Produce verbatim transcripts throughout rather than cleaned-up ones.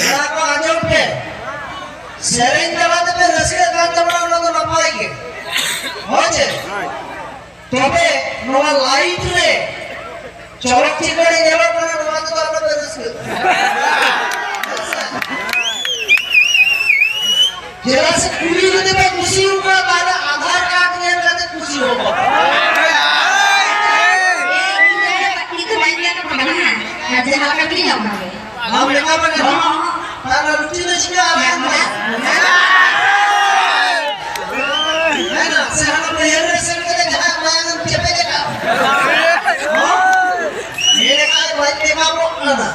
ᱚᱱᱟ ᱠᱚ ᱟᱸᱡᱚᱢ ᱯᱮ᱾ ᱥᱮᱨᱮᱧ ᱛᱟᱞᱟ ᱛᱮᱯᱮ ᱨᱟᱹᱥᱠᱟᱹᱜ ᱠᱟᱱ ᱛᱟᱵᱚᱱᱟ, ᱚᱱᱟ ᱫᱚ ᱱᱟᱯᱟᱭ ᱜᱮ᱾ ᱦᱳᱭ ᱪᱮ? ᱛᱚᱵᱮ ᱱᱚᱣᱟ ᱞᱟᱭᱤᱴ ᱨᱮ ᱪᱚᱨᱚᱠ ᱪᱤᱠᱟᱹᱲ ᱧᱮᱞᱚᱜ ᱠᱟᱱᱟ, ᱱᱚᱣᱟ ᱛᱮᱫᱚ ᱟᱞᱚᱯᱮ ᱨᱟᱹᱥᱠᱟᱹᱜᱼᱟ᱾ ᱪᱮᱫᱟᱜ ᱥᱮ ᱠᱩᱲᱤ ᱡᱩᱫᱤ ᱯᱮ ᱠᱩᱥᱤ ᱟᱠᱟᱱᱟ, ᱛᱟᱦᱞᱮ ᱟᱫᱷᱟᱨ ᱠᱟᱨᱰ ᱧᱮᱞ ᱠᱟᱛᱮ ᱠᱩᱥᱤ ᱦᱚᱸ ᱵᱟᱝ᱾ ᱤᱧ ᱫᱚ ᱵᱟᱹᱧ ᱧᱮᱞ ᱠᱟᱫᱟ, ᱟᱨ ᱡᱟᱦᱟᱸ ᱞᱮᱠᱟ ᱯᱮ ᱧᱟᱢᱟ᱾ ᱟᱢ ᱞᱮᱠᱟ ᱢᱟᱱᱮ ᱦᱚᱸ᱾ ᱛᱟᱦᱞᱮ ᱨᱩᱴᱤ ᱫᱚ ᱪᱤᱠᱟᱹ ᱟᱢ? ᱦᱮᱸ ᱱᱟ, ᱥᱮ ᱦᱟᱱᱟ ᱵᱟᱹᱭᱦᱟᱹᱲ ᱨᱮ ᱥᱮᱱ ᱠᱟᱛᱮ ᱡᱟᱦᱟᱸᱭ ᱢᱟᱭᱟᱝ ᱮᱢ ᱪᱮᱯᱮᱡ ᱟᱠᱟᱫ᱾ ᱦᱚᱸ? ᱧᱮᱞ ᱟᱠᱟᱫ ᱵᱟᱭ ᱢᱮᱠᱟᱯᱚᱜ ᱠᱟᱱᱟ᱾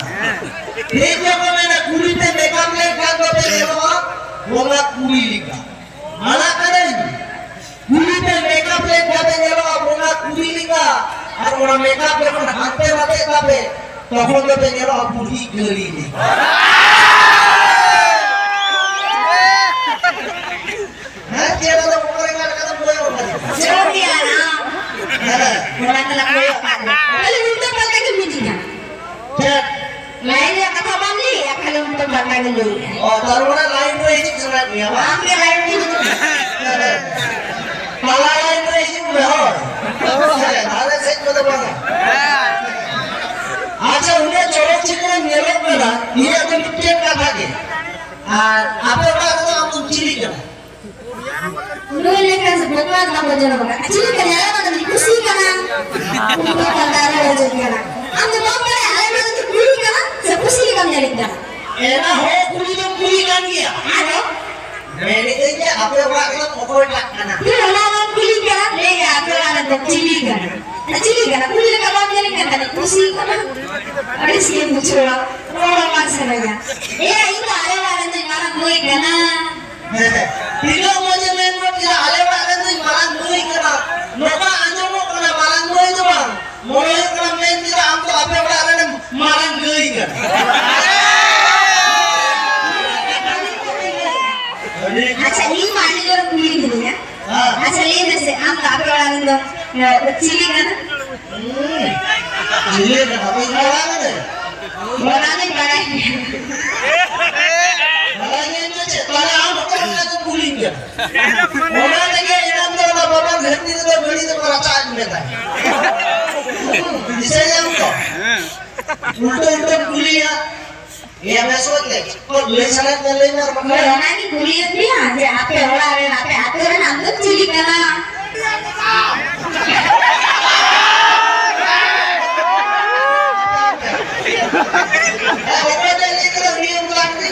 ᱴᱷᱤᱠ ᱜᱮᱠᱚ ᱢᱮᱱᱟ, ᱠᱩᱲᱤ ᱯᱮ ᱢᱮᱠᱟᱯ ᱞᱮᱱᱠᱷᱟᱱ ᱫᱚ ᱯᱮ ᱧᱮᱞᱚᱜᱼᱟ ᱵᱚᱸᱜᱟ ᱠᱩᱲᱤ ᱞᱮᱠᱟ᱾ ᱢᱟᱱᱟ ᱠᱟᱹᱱᱟᱹᱧ, ᱠᱩᱲᱤ ᱯᱮ ᱢᱮᱠᱟᱯ ᱞᱮᱱᱠᱷᱟᱱ ᱯᱮ ᱧᱮᱞᱚᱜᱼᱟ ᱵᱚᱸᱜᱟ ᱠᱩᱲᱤ ᱞᱮᱠᱟ, ᱟᱨ ᱚᱱᱟ ᱢᱮᱠᱟᱯ ᱡᱚᱠᱷᱚᱱ ᱦᱟᱱᱛᱮ ᱱᱟᱛᱮᱜ ᱛᱟᱯᱮ, ᱛᱚᱠᱷᱚᱱ ᱫᱚᱯᱮ ᱧᱮᱞᱚᱜᱼᱟ ᱵᱩᱲᱦᱤ ᱜᱟᱹᱲᱤ ᱞᱮᱠᱟ᱾ ᱦᱮᱸ, ᱪᱮᱫ ᱟᱫᱚ ᱵᱚᱸᱜᱟ ᱞᱮᱠᱟ ᱞᱮᱠᱟ ᱫᱚ ᱵᱟᱹᱧ ᱨᱚᱲ ᱠᱟᱱᱟ᱾ ᱡᱚᱦᱟᱨ ᱜᱮ ᱟᱨ ᱟᱢ᱾ ᱦᱮᱸ᱾ ᱚᱱᱟ ᱛᱮᱞᱟᱝ ᱠᱚᱭᱚᱜ ᱠᱟᱜ ᱢᱮ᱾ ᱠᱷᱟᱹᱞᱤ ᱩᱞᱴᱟᱹ ᱯᱟᱞᱴᱟ ᱜᱮᱢ ᱢᱤᱛᱟᱹᱧᱟ᱾ ᱪᱮᱫ? ᱞᱟᱭᱤᱱ ᱨᱮᱭᱟᱜ ᱠᱟᱛᱷᱟ ᱵᱟᱢ ᱞᱟᱹᱭᱮᱫᱼᱟ, ᱠᱷᱟᱹᱞᱤ ᱩᱞᱴᱟᱹ ᱯᱟᱞᱴᱟ ᱜᱮᱢ ᱞᱟᱹᱭᱮᱫᱼᱟ᱾ ᱚ, ᱛᱟᱨ ᱢᱟᱱᱮ ᱞᱟᱭᱤᱱ ᱨᱮ ᱦᱤᱡᱩᱜ ᱥᱟᱱᱟᱭᱮᱫ ᱢᱮᱭᱟ, ᱵᱟᱝ? ᱟᱢ ᱜᱮ ᱞᱟᱭᱤᱱ ᱨᱮ ᱦᱤᱡᱩᱜ ᱢᱮ᱾ ᱛᱟᱞᱟ ᱞᱟᱭᱤᱱ ᱨᱮ ᱦᱤᱡᱩᱜ ᱢᱮ, ᱦᱳᱭ᱾ ᱦᱮᱸ, ᱫᱷᱟᱨᱮ ᱥᱮᱫ ᱠᱚᱫᱚ ᱵᱟᱝᱟ᱾ ᱟᱪᱪᱷᱟ, ᱩᱱᱟᱹᱜ ᱪᱚᱨᱚᱠ ᱪᱤᱠᱟᱹᱲ ᱧᱮᱞᱚᱜ ᱠᱟᱱᱟ, ᱤᱧᱟᱹᱜ ᱫᱚ ᱢᱤᱫᱴᱮᱱ ᱠᱟᱛᱷᱟ ᱜᱮ᱾ ᱟᱨ ᱟᱯᱮ ᱚᱲᱟᱜ ᱨᱮᱫᱚ ᱟᱢ ᱫᱚᱢ ᱪᱤᱞᱤ ᱠᱟᱱᱟ? ᱱᱩᱭ ᱞᱮᱠᱟ ᱥᱮ ᱵᱚᱠᱟ ᱫᱚ ᱵᱟᱠᱚ ᱡᱚᱱᱚᱢ ᱟᱠᱟᱫ᱾ ᱪᱤᱞᱤ ᱠᱟᱱᱟᱭ? ᱟᱞᱮ ᱢᱟ ᱫᱚᱞᱮ ᱠᱩᱥᱤ ᱠᱟᱱᱟ᱾ ᱩᱱᱠᱩ ᱠᱟᱛᱷᱟ ᱨᱮ ᱦᱤᱡᱩᱜ ᱠᱟᱱᱟ᱾ ᱟᱢ ᱫᱚ ᱵᱟᱢ ᱵᱟᱲᱟᱭᱟ, ᱟᱞᱮ ᱢᱟ ᱫᱚ ᱠᱩᱲᱤ ᱠᱟᱱᱟ ᱥᱮ ᱠᱩᱥᱤ ᱞᱮᱠᱟᱢ ᱧᱮᱞᱮᱫ ᱠᱟᱱᱟ? ᱮᱱᱟ ᱦᱚᱸ ᱠᱩᱲᱤ ᱫᱚ ᱠᱩᱲᱤ ᱠᱟᱱ ᱜᱮᱭᱟ᱾ ᱟᱫᱚ? ᱢᱮᱱᱮᱫ ᱟᱹᱧ ᱡᱮ ᱟᱯᱮ ᱚᱲᱟᱜ ᱨᱮᱫᱚ ᱚᱠᱚᱭᱴᱟᱜ ᱠᱟᱱᱟ? ᱦᱮᱸ, ᱚᱱᱟ ᱢᱟᱢ ᱠᱩᱞᱤ ᱠᱟᱱᱟ᱾ ᱞᱟᱹᱭ ᱜᱮ ᱟᱯᱮ ᱚᱲᱟᱜ ᱨᱮᱫᱚ ᱪᱤᱞᱤ ᱠᱟᱱᱟ? ᱪᱤᱞᱤ ᱠᱟᱱᱟ? ᱠᱩᱲᱤ ᱞᱮᱠᱟ ᱵᱟᱢ ᱧᱮᱞᱮᱫ ᱠᱟᱱ ᱛᱟᱦᱮᱸᱫ? ᱠᱩᱥᱤ ᱠᱟᱱᱟ᱾ ᱟᱹᱲᱤᱥ ᱜᱮᱢ ᱵᱩᱡᱷᱟᱹᱣᱟ᱾ ᱨᱚᱲ ᱦᱚᱸ ᱵᱟᱝ ᱥᱟᱱᱟᱧᱟ᱾ ᱮᱭᱟ, ᱤᱧ ᱫᱚ ᱟᱞᱮ ᱚᱲᱟᱜ ᱨᱮᱱ ᱫᱚᱧ ᱢᱟᱨᱟᱝ ᱢᱟᱹᱭ ᱠᱟᱱᱟ᱾ ᱦᱮᱸ, ᱦᱮᱸ᱾ ᱛᱤᱱᱟᱹᱜ ᱢᱚᱡᱽ ᱮᱢ ᱢᱮᱱ ᱜᱚᱫ ᱠᱮᱫᱟ, ᱟᱞᱮ ᱚᱲᱟᱜ ᱨᱮᱱ ᱫᱚᱧ ᱢᱟᱨᱟᱝ ᱢᱟᱹᱭ ᱠᱟᱱᱟ᱾ ᱱᱚᱝᱠᱟ ᱟᱸᱡᱚᱢᱚᱜ ᱠᱟᱱᱟ, ᱢᱟᱨᱟᱝ ᱢᱟᱹᱭ ᱫᱚ ᱵᱟᱝ, ᱢᱚᱱᱮ ᱦᱩᱭᱩᱜ ᱠᱟᱱᱟ ᱢᱮᱱ ᱠᱮᱫᱟ ᱟᱢ ᱫᱚ ᱟᱯᱮ ᱚᱲᱟᱜ ᱨᱮᱱ ᱢᱟᱨᱟᱝ ᱜᱟᱹᱭ ᱠᱟᱱᱟ᱾ ᱟᱹᱰᱤ ᱟᱪᱪᱷᱟ, ᱤᱧ ᱢᱟ ᱟᱹᱰᱤ ᱡᱳᱨ ᱠᱩᱞᱤ ᱠᱤᱫᱤᱧᱟ᱾ ᱦᱮᱸ᱾ ᱟᱪᱪᱷᱟ, ᱞᱟᱹᱭ ᱢᱮᱥᱮ, ᱟᱢ ᱫᱚ ᱟᱯᱮ ᱚᱲᱟᱜ ᱨᱮᱱ ᱫᱚ, ᱮ, ᱪᱤᱞᱤ ᱠᱟᱱᱟ? ᱦᱩᱸ᱾ ᱪᱤᱞᱤ ᱠᱟᱱᱟ? ᱵᱟᱹᱧ ᱵᱟᱲᱟᱭᱟ ᱢᱟᱱᱮ? ᱚᱱᱟ ᱫᱚᱧ ᱵᱟᱲᱟᱭ ᱵᱟᱲᱟᱭ ᱧᱟᱢ ᱫᱚ ᱪᱮᱫ? ᱛᱟᱦᱞᱮ ᱟᱢ ᱚᱠᱚᱭ ᱚᱱᱟ ᱠᱚ ᱠᱩᱞᱤᱧ ᱠᱟᱱᱟ? ᱚᱱᱟ ᱛᱮᱜᱮ ᱮᱱᱟᱝ ᱫᱚ ᱚᱱᱟ ᱵᱟᱵᱟ ᱜᱷᱟᱹᱴᱤ ᱨᱮᱫᱚ ᱜᱟᱹᱰᱤ ᱫᱚᱠᱚ ᱨᱟᱪᱟᱜ ᱢᱮ ᱛᱟᱦᱮᱸᱫ᱾ ᱫᱤᱥᱟᱹᱭᱟᱢ ᱛᱚ? ᱩᱞᱴᱟᱹ ᱩᱞᱴᱟᱹᱢ ᱠᱩᱞᱤᱭᱟ᱾ ᱮᱭᱟ ᱵᱮᱥ ᱠᱚᱛᱮ ᱞᱟᱹᱭ ᱥᱟᱱᱟᱭᱮᱫ ᱢᱮᱭᱟ, ᱞᱟᱹᱭ ᱢᱮ ᱟᱨ ᱵᱟᱠᱷᱟᱱ᱾ ᱦᱳᱭ, ᱚᱱᱟᱜᱤᱧ ᱠᱩᱞᱤᱭᱮᱫ ᱢᱮᱭᱟ ᱡᱮ ᱟᱯᱮ ᱚᱲᱟᱜ ᱨᱮᱱ, ᱟᱯᱮ ᱟᱹᱛᱩ ᱨᱮᱱ ᱟᱢ ᱫᱚᱢ ᱪᱤᱞᱤ ᱠᱟᱱᱟ? ᱦᱮᱸ, ᱚᱠᱚᱭ ᱫᱚᱭ ᱞᱟᱹᱭ ᱠᱮᱫᱟ? ᱩᱱᱤ ᱦᱚᱸ ᱢᱮᱛᱟᱭ ᱠᱟᱱᱟ᱾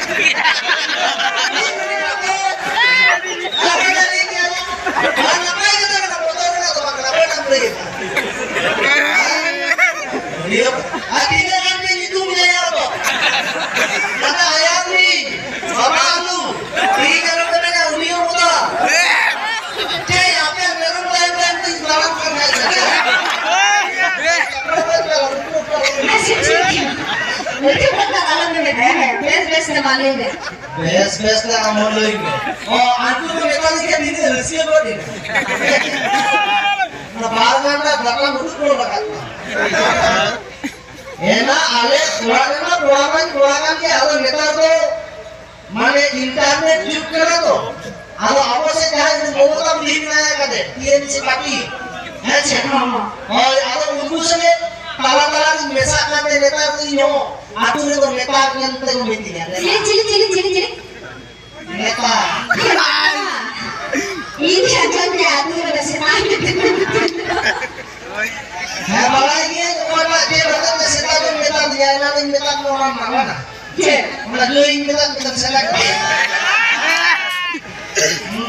ᱟᱨ ᱱᱟᱯᱟᱭ ᱠᱟᱛᱷᱟ ᱠᱟᱱᱟ, ᱵᱚᱛᱚᱨ ᱨᱮᱱᱟᱜ ᱫᱚ ᱵᱟᱝ ᱠᱟᱱᱟ, ᱚᱠᱚᱭ ᱱᱟᱢ ᱞᱟᱹᱭ ᱠᱮᱫᱟ? ᱩᱱᱤ ᱦᱚᱸ, ᱟᱨ ᱛᱤᱱᱟᱹᱜ ᱜᱟᱱ ᱯᱮ ᱧᱩᱛᱩᱢ ᱞᱟᱹᱭᱟ ᱟᱵᱚ? ᱫᱟᱫᱟ ᱟᱭᱟᱝ ᱨᱤᱱ, ᱵᱟᱵᱟ ᱟᱞᱩ, ᱛᱤᱦᱤᱧ ᱟᱞᱚ ᱯᱮ ᱢᱮᱱᱟ, ᱩᱱᱤ ᱦᱚᱸ ᱵᱚᱫᱟ᱾ ᱪᱮᱫ ᱟᱯᱮ ᱢᱮᱨᱚᱢ ᱛᱟᱭᱚᱢ ᱛᱟᱭᱚᱢ ᱛᱤᱧ ᱛᱟᱲᱟᱢ ᱠᱟᱱ ᱠᱷᱟᱡ ᱫᱚ? ᱟᱪᱪᱷᱟ, ᱴᱷᱤᱠ ᱜᱮᱭᱟ᱾ ᱢᱤᱫᱴᱮᱡ ᱠᱟᱛᱷᱟ ᱟᱞᱚᱢ ᱢᱮᱱᱟ, ᱦᱮᱸ, ᱵᱮᱥ ᱵᱮᱥ ᱛᱮ ᱢᱟ ᱞᱟᱹᱭ ᱢᱮ᱾ ᱵᱮᱥ ᱵᱮᱥ ᱛᱮ ᱟᱢ ᱦᱚᱸ ᱞᱟᱹᱭ ᱢᱮ᱾ ᱚ, ᱟᱹᱛᱩ ᱠᱚ ᱢᱮᱛᱟ ᱞᱤᱧ ᱠᱷᱟᱱ ᱱᱤᱱᱟᱹᱜ ᱨᱟᱹᱥᱠᱟᱹ ᱜᱚᱫ ᱮᱱᱟ᱾ ᱚᱱᱟ ᱵᱟᱨ ᱜᱟᱱ ᱨᱮ ᱫᱟᱠᱟ ᱢᱩᱫᱩ ᱠᱚ ᱞᱟᱜᱟᱜ ᱠᱟᱱᱟ᱾ ᱮᱱᱟ ᱟᱞᱮ ᱚᱲᱟᱜ ᱨᱮᱢᱟ ᱠᱚᱲᱟ ᱢᱟᱧ ᱠᱚᱲᱟ ᱠᱟᱱ ᱜᱮ, ᱟᱫᱚ ᱱᱮᱛᱟᱨ ᱫᱚ ᱢᱟᱱᱮ internet ᱡᱩᱜᱽ ᱠᱟᱱᱟ ᱛᱚ, ᱟᱫᱚ ᱟᱵᱚ ᱥᱮᱫ ᱡᱟᱦᱟᱸᱭ ᱩᱱᱤ ᱢᱚᱢᱚᱛᱟ ᱵᱩᱰᱷᱤ ᱢᱮᱱᱟᱭ ᱠᱟᱫᱮ, T M C party, ᱦᱮᱸ ᱥᱮ? ᱦᱳᱭ, ᱟᱫᱚ ᱩᱱᱠᱩ ᱥᱚᱸᱜᱮ ᱛᱟᱞᱟ ᱛᱟᱞᱟ ᱨᱤᱧ ᱢᱮᱥᱟᱜ ᱠᱟᱱᱛᱮ ᱱᱮᱛᱟᱨ ᱫᱚ ᱤᱧ ᱦᱚᱸ ᱟᱹᱛᱩ ᱨᱮᱫᱚ ᱱᱮᱛᱟ ᱢᱮᱱᱛᱮ ᱠᱚ ᱢᱤᱛᱟᱹᱧᱟ, ᱱᱮᱛᱟ᱾ ᱪᱤᱞᱤ, ᱪᱤᱞᱤ, ᱪᱤᱞᱤ, ᱪᱤᱞᱤ, ᱪᱤᱞᱤ? ᱱᱮᱛᱟ᱾ ᱤᱧ ᱟᱸᱡᱚᱢ ᱠᱮᱫᱟ ᱟᱹᱛᱩ ᱨᱮᱫᱚ ᱥᱮᱛᱟ ᱢᱮᱱᱛᱮ ᱠᱚ ᱢᱤᱛᱟᱹᱧᱟ᱾ ᱦᱮᱸ, ᱵᱟᱲᱟᱭ ᱜᱤᱭᱟᱹᱧ ᱚᱠᱚᱭᱴᱟᱜ ᱪᱮᱫ ᱦᱚᱛᱮᱡ ᱛᱮ ᱥᱮᱛᱟ ᱫᱚᱧ ᱢᱮᱛᱟ ᱫᱤᱭᱟ, ᱮᱱᱟᱱᱤᱧ ᱢᱮᱛᱟᱫ ᱢᱮ ᱚᱱᱟ ᱢᱟᱨᱟᱝ᱾ ᱪᱮᱫ? ᱚᱱᱟ ᱜᱟᱹᱭᱤᱧ ᱢᱮᱛᱟᱫ ᱢᱮ ᱥᱮᱛᱟ᱾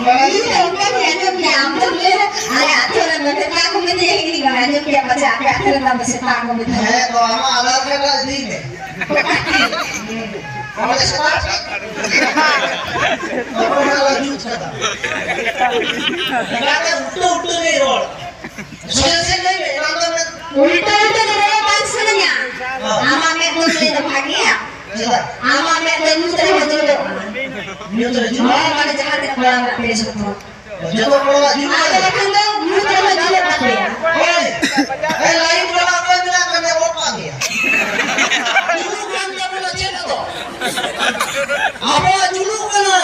ᱵᱟᱲᱟᱭ ᱤᱧ ᱫᱚ ᱜᱤᱭᱟᱹᱧ᱾ ᱚᱱᱠᱟᱧ ᱟᱸᱡᱚᱢ ᱠᱮᱫᱟ, ᱟᱢ ᱫᱚᱢ ᱞᱟᱹᱭᱟ, ᱟᱞᱮ ᱟᱹᱛᱩ ᱨᱮ ᱱᱚᱰᱮ ᱥᱮᱛᱟ ᱠᱚ ᱢᱮᱛᱟᱹᱧᱟ, ᱤᱧ ᱫᱚ ᱵᱟᱹᱧ ᱟᱸᱡᱚᱢ ᱠᱮᱫᱟ, ᱯᱟᱪᱷᱮ ᱟᱯᱮ ᱟᱹᱛᱩ ᱨᱮ ᱵᱟᱝ ᱥᱮᱛᱟ ᱠᱚ ᱢᱮᱛᱟᱹᱧᱟ᱾ ᱦᱮᱸ, ᱛᱚ ᱟᱢᱟᱜ ᱟᱫᱷᱟᱨ ᱠᱟᱨᱰ ᱟᱨ ᱤᱫᱤᱭ ᱢᱮ᱾ ᱦᱩᱸ᱾ ᱟᱢᱟᱜ ᱥᱮᱛᱟ ᱴᱷᱤᱠ᱾ ᱛᱚᱠᱷᱚᱱ ᱦᱟᱸᱜ ᱞᱮ ᱡᱩᱛ ᱠᱟᱫᱟ᱾ ᱚᱱᱟᱛᱮ ᱩᱞᱴᱟᱹ ᱩᱞᱴᱟᱹ ᱜᱮᱭ ᱨᱚᱲ᱾ ᱥᱚᱡᱷᱮ ᱥᱮᱫ ᱞᱟᱹᱭ ᱢᱮ, ᱮᱱᱟᱝ ᱫᱚ ᱢᱮ-, ᱩᱞᱴᱟᱹ ᱩᱞᱴᱟᱹ ᱫᱚ ᱨᱚᱲ ᱵᱟᱝ ᱥᱟᱱᱟᱧᱟ᱾ ᱦᱮᱸ᱾ ᱟᱢᱟᱜ ᱢᱮᱫ ᱫᱚ ᱞᱟᱹᱭ ᱫᱚ ᱵᱷᱟᱜᱮᱭᱟ᱾ ᱪᱮᱫᱟᱜ? ᱟᱢᱟᱜ ᱢᱮᱫ ᱫᱚ ᱧᱩᱛ ᱨᱮᱦᱚᱸ ᱡᱩᱞᱩᱜᱼᱟ᱾ ᱧᱩᱛ ᱨᱮ ᱡᱩᱞᱩᱜᱼᱟ? ᱦᱳᱭ, ᱢᱟᱱᱮ ᱡᱟᱦᱟᱸ ᱛᱤᱱᱟᱹᱜ ᱠᱚᱲᱟ ᱢᱮᱱᱟᱜ ᱯᱮᱭᱟ ᱡᱚᱛᱚ᱾ ᱡᱚᱛᱚ ᱠᱚᱲᱟᱣᱟᱜ ᱡᱩᱞᱩᱜᱼᱟ? ᱟᱫᱚ ᱵᱟᱠᱷᱟᱱ ᱫᱚ ᱧᱩᱛ ᱨᱮᱦᱚᱸ ᱡᱩᱞᱩᱜ ᱛᱟᱯᱮᱭᱟ᱾ ᱦᱳᱭ᱾ ᱮ, ᱞᱟᱭᱤᱴ ᱵᱟᱞᱟ ᱚᱠᱚᱭ ᱢᱮᱱᱟᱜ ᱠᱟᱫᱮᱭᱟ? ᱚᱯᱷ ᱠᱟᱜ ᱜᱮᱭᱟ᱾ ᱡᱩᱞᱩᱜ ᱠᱟᱱ ᱛᱟᱵᱚᱱᱟ, ᱪᱮᱫ ᱮᱢ ᱟᱵᱚᱣᱟᱜ ᱪᱩᱞᱩᱜ ᱠᱟᱱᱟ᱾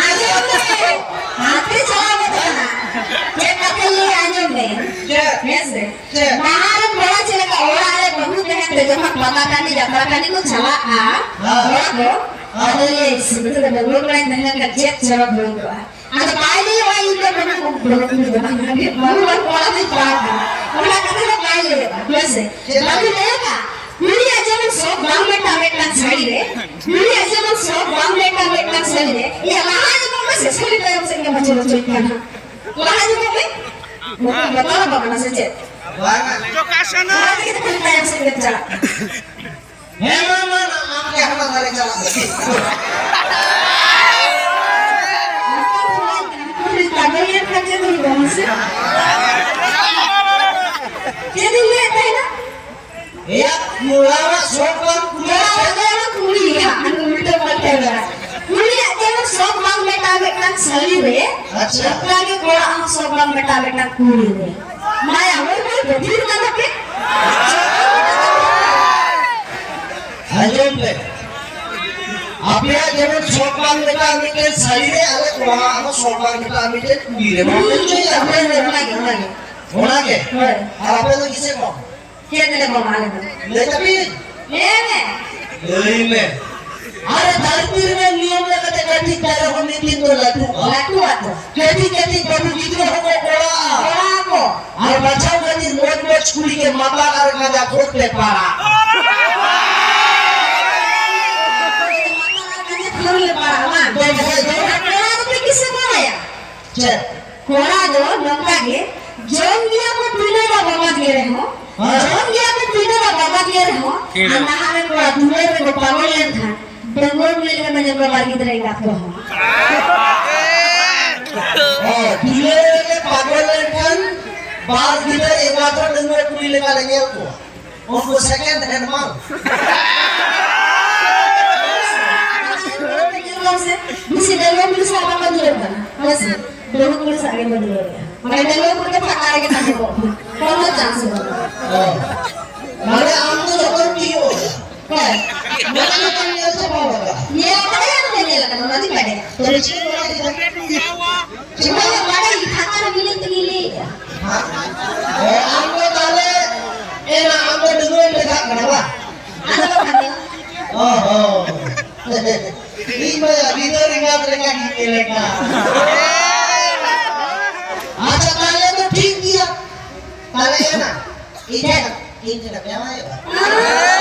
ᱟᱸᱡᱚᱢ ᱢᱮ, ᱦᱟᱱᱛᱮ ᱪᱟᱞᱟᱣ ᱜᱚᱫ ᱠᱟᱱᱟ᱾ ᱪᱮᱫ ᱠᱟᱛᱷᱟ ᱞᱟᱹᱭ ᱟᱸᱡᱚᱢ ᱢᱮ᱾ ᱪᱮᱫ? ᱦᱮᱸ ᱥᱮ? ᱪᱮᱫ? ᱱᱟᱦᱟᱜ ᱨᱮᱱ ᱠᱚᱲᱟ ᱪᱮᱫ ᱞᱮᱠᱟ ᱚᱲᱟᱜ ᱨᱮ ᱵᱟᱹᱦᱩ ᱛᱟᱦᱮᱸ ᱛᱮ ᱡᱚᱠᱷᱚᱱ ᱯᱟᱛᱟ ᱴᱟᱺᱰᱤ, ᱡᱟᱛᱨᱟ ᱴᱟᱺᱰᱤ ᱠᱚ ᱪᱟᱞᱟᱜᱼᱟ, ᱦᱮᱸ᱾ ᱠᱚᱲᱟ ᱠᱚ, ᱟᱫᱚ ᱞᱟᱹᱭ, "ᱥᱤᱵᱤᱞ ᱛᱮᱫᱚ ᱰᱟᱺᱜᱩᱣᱟᱹ ᱠᱚᱲᱟᱧ ᱛᱟᱦᱮᱸ ᱞᱮᱱ ᱠᱷᱟᱱ ᱪᱮᱫ ᱪᱚᱨᱚᱠ ᱦᱩᱭ ᱠᱚᱜᱼᱟ?" ᱟᱫᱚ ᱵᱟᱭ ᱞᱟᱹᱭᱚᱜᱼᱟ, "ᱤᱧ ᱫᱚ ᱵᱟᱹᱦᱩ, ᱵᱟᱹᱦᱩ ᱠᱩᱲᱤ ᱫᱚ ᱵᱟᱝ, ᱵᱟᱹᱦᱩ ᱟᱨ ᱠᱚᱲᱟ ᱫᱚᱧ ᱯᱟᱲᱟᱜ ᱠᱟᱱᱟ", ᱚᱱᱟ ᱠᱟᱛᱷᱟ ᱫᱚ ᱵᱟᱭ ᱞᱟᱹᱭᱚᱜᱼᱟ, ᱦᱮᱸ ᱥᱮ? ᱪᱮᱫ? ᱵᱟᱹᱦᱩ ᱞᱟᱹᱭᱚᱜᱼᱟ, ᱠᱩᱲᱤᱭᱟᱜ ᱡᱮᱢᱚᱱ ᱥᱚᱠ ᱵᱟᱝ ᱢᱮᱴᱟᱜ ᱢᱤᱫᱴᱟᱝ ᱥᱟᱹᱲᱤ ᱨᱮ, ᱠᱩᱲᱤᱭᱟᱜ ᱡᱮᱢᱚᱱ ᱥᱚᱠ ᱵᱟᱝ ᱢᱮᱴᱟᱜ ᱢᱤᱫᱴᱟᱝ ᱥᱟᱹᱲᱤ ᱨᱮ, ᱤᱭᱟᱹ, ᱞᱟᱦᱟ ᱧᱚᱜᱚᱜ ᱢᱮ ᱥᱮ, ᱥᱟᱹᱲᱤ ᱛᱟᱭᱚᱢ ᱥᱮᱫ ᱜᱮ ᱢᱟᱪᱚ ᱢᱟᱪᱚᱭ ᱠᱟᱱᱟ᱾ ᱞᱟᱦᱟ ᱧᱚᱜᱚᱜ ᱢᱮ᱾ ᱩᱱᱠᱩ ᱵᱚᱛᱚᱨ ᱟᱠᱚ ᱠᱟᱱᱟ ᱥᱮ ᱪᱮᱫ? ᱵᱟᱝᱟ᱾ ᱚᱱᱟ ᱛᱮᱜᱮ ᱛᱚ ᱠᱩᱲᱤ ᱛᱟᱭᱚᱢ ᱥᱮᱫ ᱜᱮᱢ ᱪᱟᱞᱟᱜ ᱠᱟᱱᱟ᱾ ᱦᱮᱸ, ᱢᱟ, ᱢᱟ, ᱟᱢ ᱜᱮ ᱦᱟᱱᱟ ᱫᱷᱟᱨᱮ ᱪᱟᱞᱟᱜ ᱢᱮ᱾ ᱠᱩᱲᱤ ᱯᱟᱜᱚᱞ ᱞᱮᱱ ᱠᱷᱟᱱ ᱪᱮᱫ ᱦᱩᱭᱩᱜᱼᱟ ᱢᱟᱥᱮ? ᱪᱮᱫ ᱤᱧ ᱞᱟᱹᱭᱮᱫ ᱛᱟᱦᱮᱱᱟ? ᱮᱭᱟ, ᱠᱚᱲᱟᱣᱟᱜ ᱥᱚᱠ ᱵᱟᱝ ᱠᱩᱲᱤ᱾ ᱠᱚᱲᱟ ᱫᱚ ᱠᱩᱲᱤ, ᱦᱟᱸᱜ, ᱩᱞᱴᱟᱹ ᱯᱟᱞᱴᱟᱹ ᱢᱮᱱᱟᱜᱼᱟ᱾ ᱠᱩᱲᱤᱭᱟᱜ ᱡᱮᱢᱚᱱ ᱥᱚᱠ ᱵᱟᱝ ᱢᱮᱴᱟᱜ ᱢᱤᱫᱴᱟᱝ ᱥᱟᱹᱲᱤ ᱨᱮ, ᱟᱪᱪᱷᱟ᱾ ᱚᱱᱠᱟ ᱜᱮ ᱠᱚᱲᱟᱣᱟᱜ ᱦᱚᱸ ᱥᱚᱠ ᱵᱟᱝ ᱢᱮᱴᱟᱜ ᱢᱤᱫᱴᱟᱝ ᱠᱩᱲᱤ ᱨᱮ᱾ ᱢᱟᱭᱟ, ᱦᱳᱭ, ᱦᱳᱭ, ᱵᱟᱹᱴᱷᱤᱨ ᱠᱟᱱᱟ ᱯᱮ᱾ ᱟᱸᱡᱚᱢ ᱯᱮ᱾ ᱟᱯᱮᱭᱟᱜ ᱡᱮᱢᱚᱱ ᱥᱚᱠ ᱵᱟᱝ ᱢᱮᱴᱟᱜ ᱢᱤᱫᱴᱮᱱ ᱥᱟᱹᱲᱤ ᱨᱮ, ᱟᱞᱮ ᱠᱚᱲᱟᱣᱟᱜ ᱦᱚᱸ ᱥᱚᱠ ᱵᱟᱝ ᱢᱮᱴᱟᱜ ᱢᱤᱫᱴᱮᱱ ᱠᱩᱲᱤ ᱨᱮ᱾ ᱵᱟᱯᱮ ᱦᱳᱭ, ᱦᱳᱭ, ᱚᱱᱟᱜᱮ, ᱚᱱᱟᱜᱮ᱾ ᱚᱱᱟᱜᱮ? ᱦᱳᱭ᱾ ᱟᱨ ᱟᱯᱮ ᱫᱚ ᱠᱤᱥᱮ ᱠᱚ? ᱪᱮᱫ ᱞᱮ ᱠᱚᱢᱟ ᱟᱞᱮ ᱫᱚ? ᱞᱟᱹᱭ ᱛᱟᱯᱮ? ᱞᱟᱹᱭ ᱢᱮ᱾ ᱞᱟᱹᱭ ᱢᱮ᱾ ᱟᱨᱮ, ᱫᱷᱟᱹᱨᱛᱤ ᱨᱮᱱᱟᱜ ᱱᱤᱭᱚᱢ ᱞᱮᱠᱟᱛᱮ ᱠᱟᱹᱴᱤᱡ ᱫᱟᱨᱮ ᱦᱚᱸ ᱢᱤᱫ ᱫᱤᱱ ᱫᱚ ᱞᱟᱹᱴᱩᱜᱼᱟ᱾ ᱞᱟᱹᱴᱩᱜᱼᱟ ᱛᱚ᱾ ᱠᱟᱹᱴᱤᱡ ᱠᱟᱹᱴᱤᱡ ᱵᱟᱹᱵᱩ ᱜᱤᱫᱽᱨᱟᱹ ᱦᱚᱸᱠᱚ ᱠᱚᱲᱟᱜᱼᱟ᱾ ᱠᱚᱲᱟᱜᱼᱟ ᱠᱚ᱾ ᱟᱨ ᱵᱟᱪᱷᱟᱣ ᱠᱟᱛᱮ ᱢᱚᱡᱽ ᱢᱚᱡᱽ ᱠᱩᱲᱤ ᱜᱮ ᱢᱟᱛᱟᱞ ᱟᱨ ᱜᱟᱸᱡᱟ ᱠᱷᱳᱨ ᱛᱮ ᱯᱟᱲᱟᱜ᱾ ᱢᱟᱛᱟᱞ ᱟᱨ ᱜᱟᱸᱡᱟ ᱠᱷᱳᱨ ᱞᱮ ᱯᱟᱲᱟᱜᱼᱟ, ᱵᱟᱝ? ᱫᱚ ᱵᱟᱠᱷᱟᱡ ᱫᱚ᱾ ᱟᱨ ᱠᱚᱲᱟ ᱫᱚ ᱯᱮ ᱠᱤᱥᱟᱹ ᱠᱚ ᱮᱢᱟᱭᱟ? ᱪᱮᱫ? ᱠᱚᱲᱟ ᱫᱚ ᱱᱚᱝᱠᱟ ᱜᱮ, ᱡᱚᱢ ᱜᱮᱭᱟ ᱠᱚ ᱯᱤᱸᱰᱟᱹ ᱫᱚ ᱵᱟᱵᱟᱫ ᱜᱮ ᱨᱮᱦᱚᱸ, ᱦᱮᱸ᱾ ᱡᱚᱢ ᱜᱮᱭᱟ ᱠᱚ ᱯᱤᱸᱰᱟᱹ ᱫᱚ ᱵᱟᱵᱟᱫ ᱜᱮ ᱨᱮᱦᱚᱸ, ᱦᱮᱸ᱾ ᱟᱨ ᱱᱟᱦᱟᱜ ᱨᱮᱱ ᱠᱚᱲᱟ ᱫᱩᱞᱟᱹᱲ ᱨᱮᱠᱚ ᱯᱟᱜᱚᱞ ᱞᱮᱱᱠᱷᱟᱱ, ᱰᱟᱺᱜᱩᱣᱟᱹ ᱠᱩᱲᱤ ᱞᱮᱠᱟ ᱠᱚ ᱧᱮᱞ ᱠᱚᱣᱟ ᱵᱟᱨ ᱜᱤᱫᱽᱨᱟᱹ ᱮᱸᱜᱟᱛ ᱠᱚᱦᱚᱸ᱾ ᱚ, ᱫᱩᱞᱟᱹᱲ ᱨᱮ ᱯᱟᱜᱚᱞ ᱞᱮᱱᱠᱷᱟᱱ ᱵᱟᱨ ᱜᱤᱫᱽᱨᱟᱹ ᱮᱸᱜᱟᱛ ᱦᱚᱸ ᱰᱟᱺᱜᱩᱣᱟᱹ ᱠᱩᱲᱤ ᱞᱮᱠᱟ ᱞᱮ ᱧᱮᱞ ᱠᱚᱣᱟ᱾ ᱩᱱᱠᱩ second hand ᱵᱟᱝ᱾ ᱵᱮᱥᱤ ᱰᱟᱺᱜᱩᱣᱟᱹ ᱠᱩᱲᱤ ᱥᱟᱶ ᱵᱟᱠᱚ ᱫᱩᱲᱩᱵ ᱠᱟᱱᱟ᱾ ᱦᱳᱭ ᱥᱮ? ᱰᱟᱺᱜᱩᱣᱟᱹ ᱠᱩᱲᱤ ᱥᱟᱶ ᱜᱮ ᱵᱚ ᱫᱩᱲᱩᱵ ᱠᱟᱱᱟ᱾ ᱢᱟᱱᱮ ᱰᱟᱺᱜᱩᱣᱟᱹ ᱠᱩᱲᱤ ᱫᱚ ᱯᱷᱟᱸᱠᱟ ᱨᱮᱜᱮ ᱛᱟᱦᱮᱸ ᱠᱚᱜ ᱢᱟ᱾ ᱠᱳᱱᱳ chance ᱵᱟᱹᱱᱩᱜᱼᱟ᱾ ᱚ᱾ ᱢᱟᱱᱮ ᱟᱢ ᱫᱚ ᱡᱚᱛᱚᱢ ᱛᱤᱭᱳᱜ ᱠᱟᱫᱟ᱾ ᱦᱳᱭ᱾ ᱢᱟᱱᱮ ᱡᱚᱛᱚ ᱧᱮᱞ ᱪᱟᱵᱟ ᱟᱠᱟᱫᱟ᱾ ᱧᱮᱞ ᱟᱠᱟᱫᱟ, ᱧᱮᱞ ᱟᱠᱟᱫᱟ, ᱚᱱᱟ ᱫᱚᱧ ᱵᱟᱰᱟᱭᱟ᱾ ᱛᱚᱵᱮ ᱪᱮᱫ ᱮᱢ ᱵᱟᱰᱟᱭ ᱠᱮᱫᱟ? ᱪᱮᱫ ᱦᱚᱸ ᱵᱟᱝ ᱵᱟᱰᱟᱭ, ᱠᱷᱟᱛᱟ ᱨᱮ ᱢᱤᱞᱟᱹᱧ ᱛᱮᱜᱮᱧ ᱞᱟᱹᱭᱮᱫᱼᱟ᱾ ᱦᱮᱸ? ᱦᱮᱸ, ᱟᱢ ᱫᱚ ᱛᱟᱦᱞᱮ, ᱮᱱᱟ, ᱟᱢ ᱫᱚ ᱰᱟᱺᱜᱩᱣᱟᱹᱢ ᱞᱮᱠᱷᱟᱜ ᱠᱟᱱᱟ ᱵᱟᱝ? ᱟᱫᱚ ᱵᱟᱠᱷᱟᱱ ᱫᱚ᱾ ᱚ ᱦᱚᱸ᱾ ᱤᱧ ᱢᱟ ᱜᱤᱫᱟᱹᱨ ᱮᱸᱜᱟᱛ ᱞᱮᱠᱟ ᱜᱤᱧ ᱧᱮᱞᱮ ᱠᱟᱱ᱾ ᱟᱪᱪᱷᱟ, ᱛᱟᱦᱞᱮ ᱫᱚ ᱴᱷᱤᱠ ᱜᱮᱭᱟ᱾ ᱛᱟᱦᱞᱮ ᱮᱱᱟ, ᱤᱧ ᱴᱷᱮᱱ, ᱤᱧ ᱴᱷᱮᱱ ᱡᱟᱶᱟᱭᱚᱜᱼᱟ᱾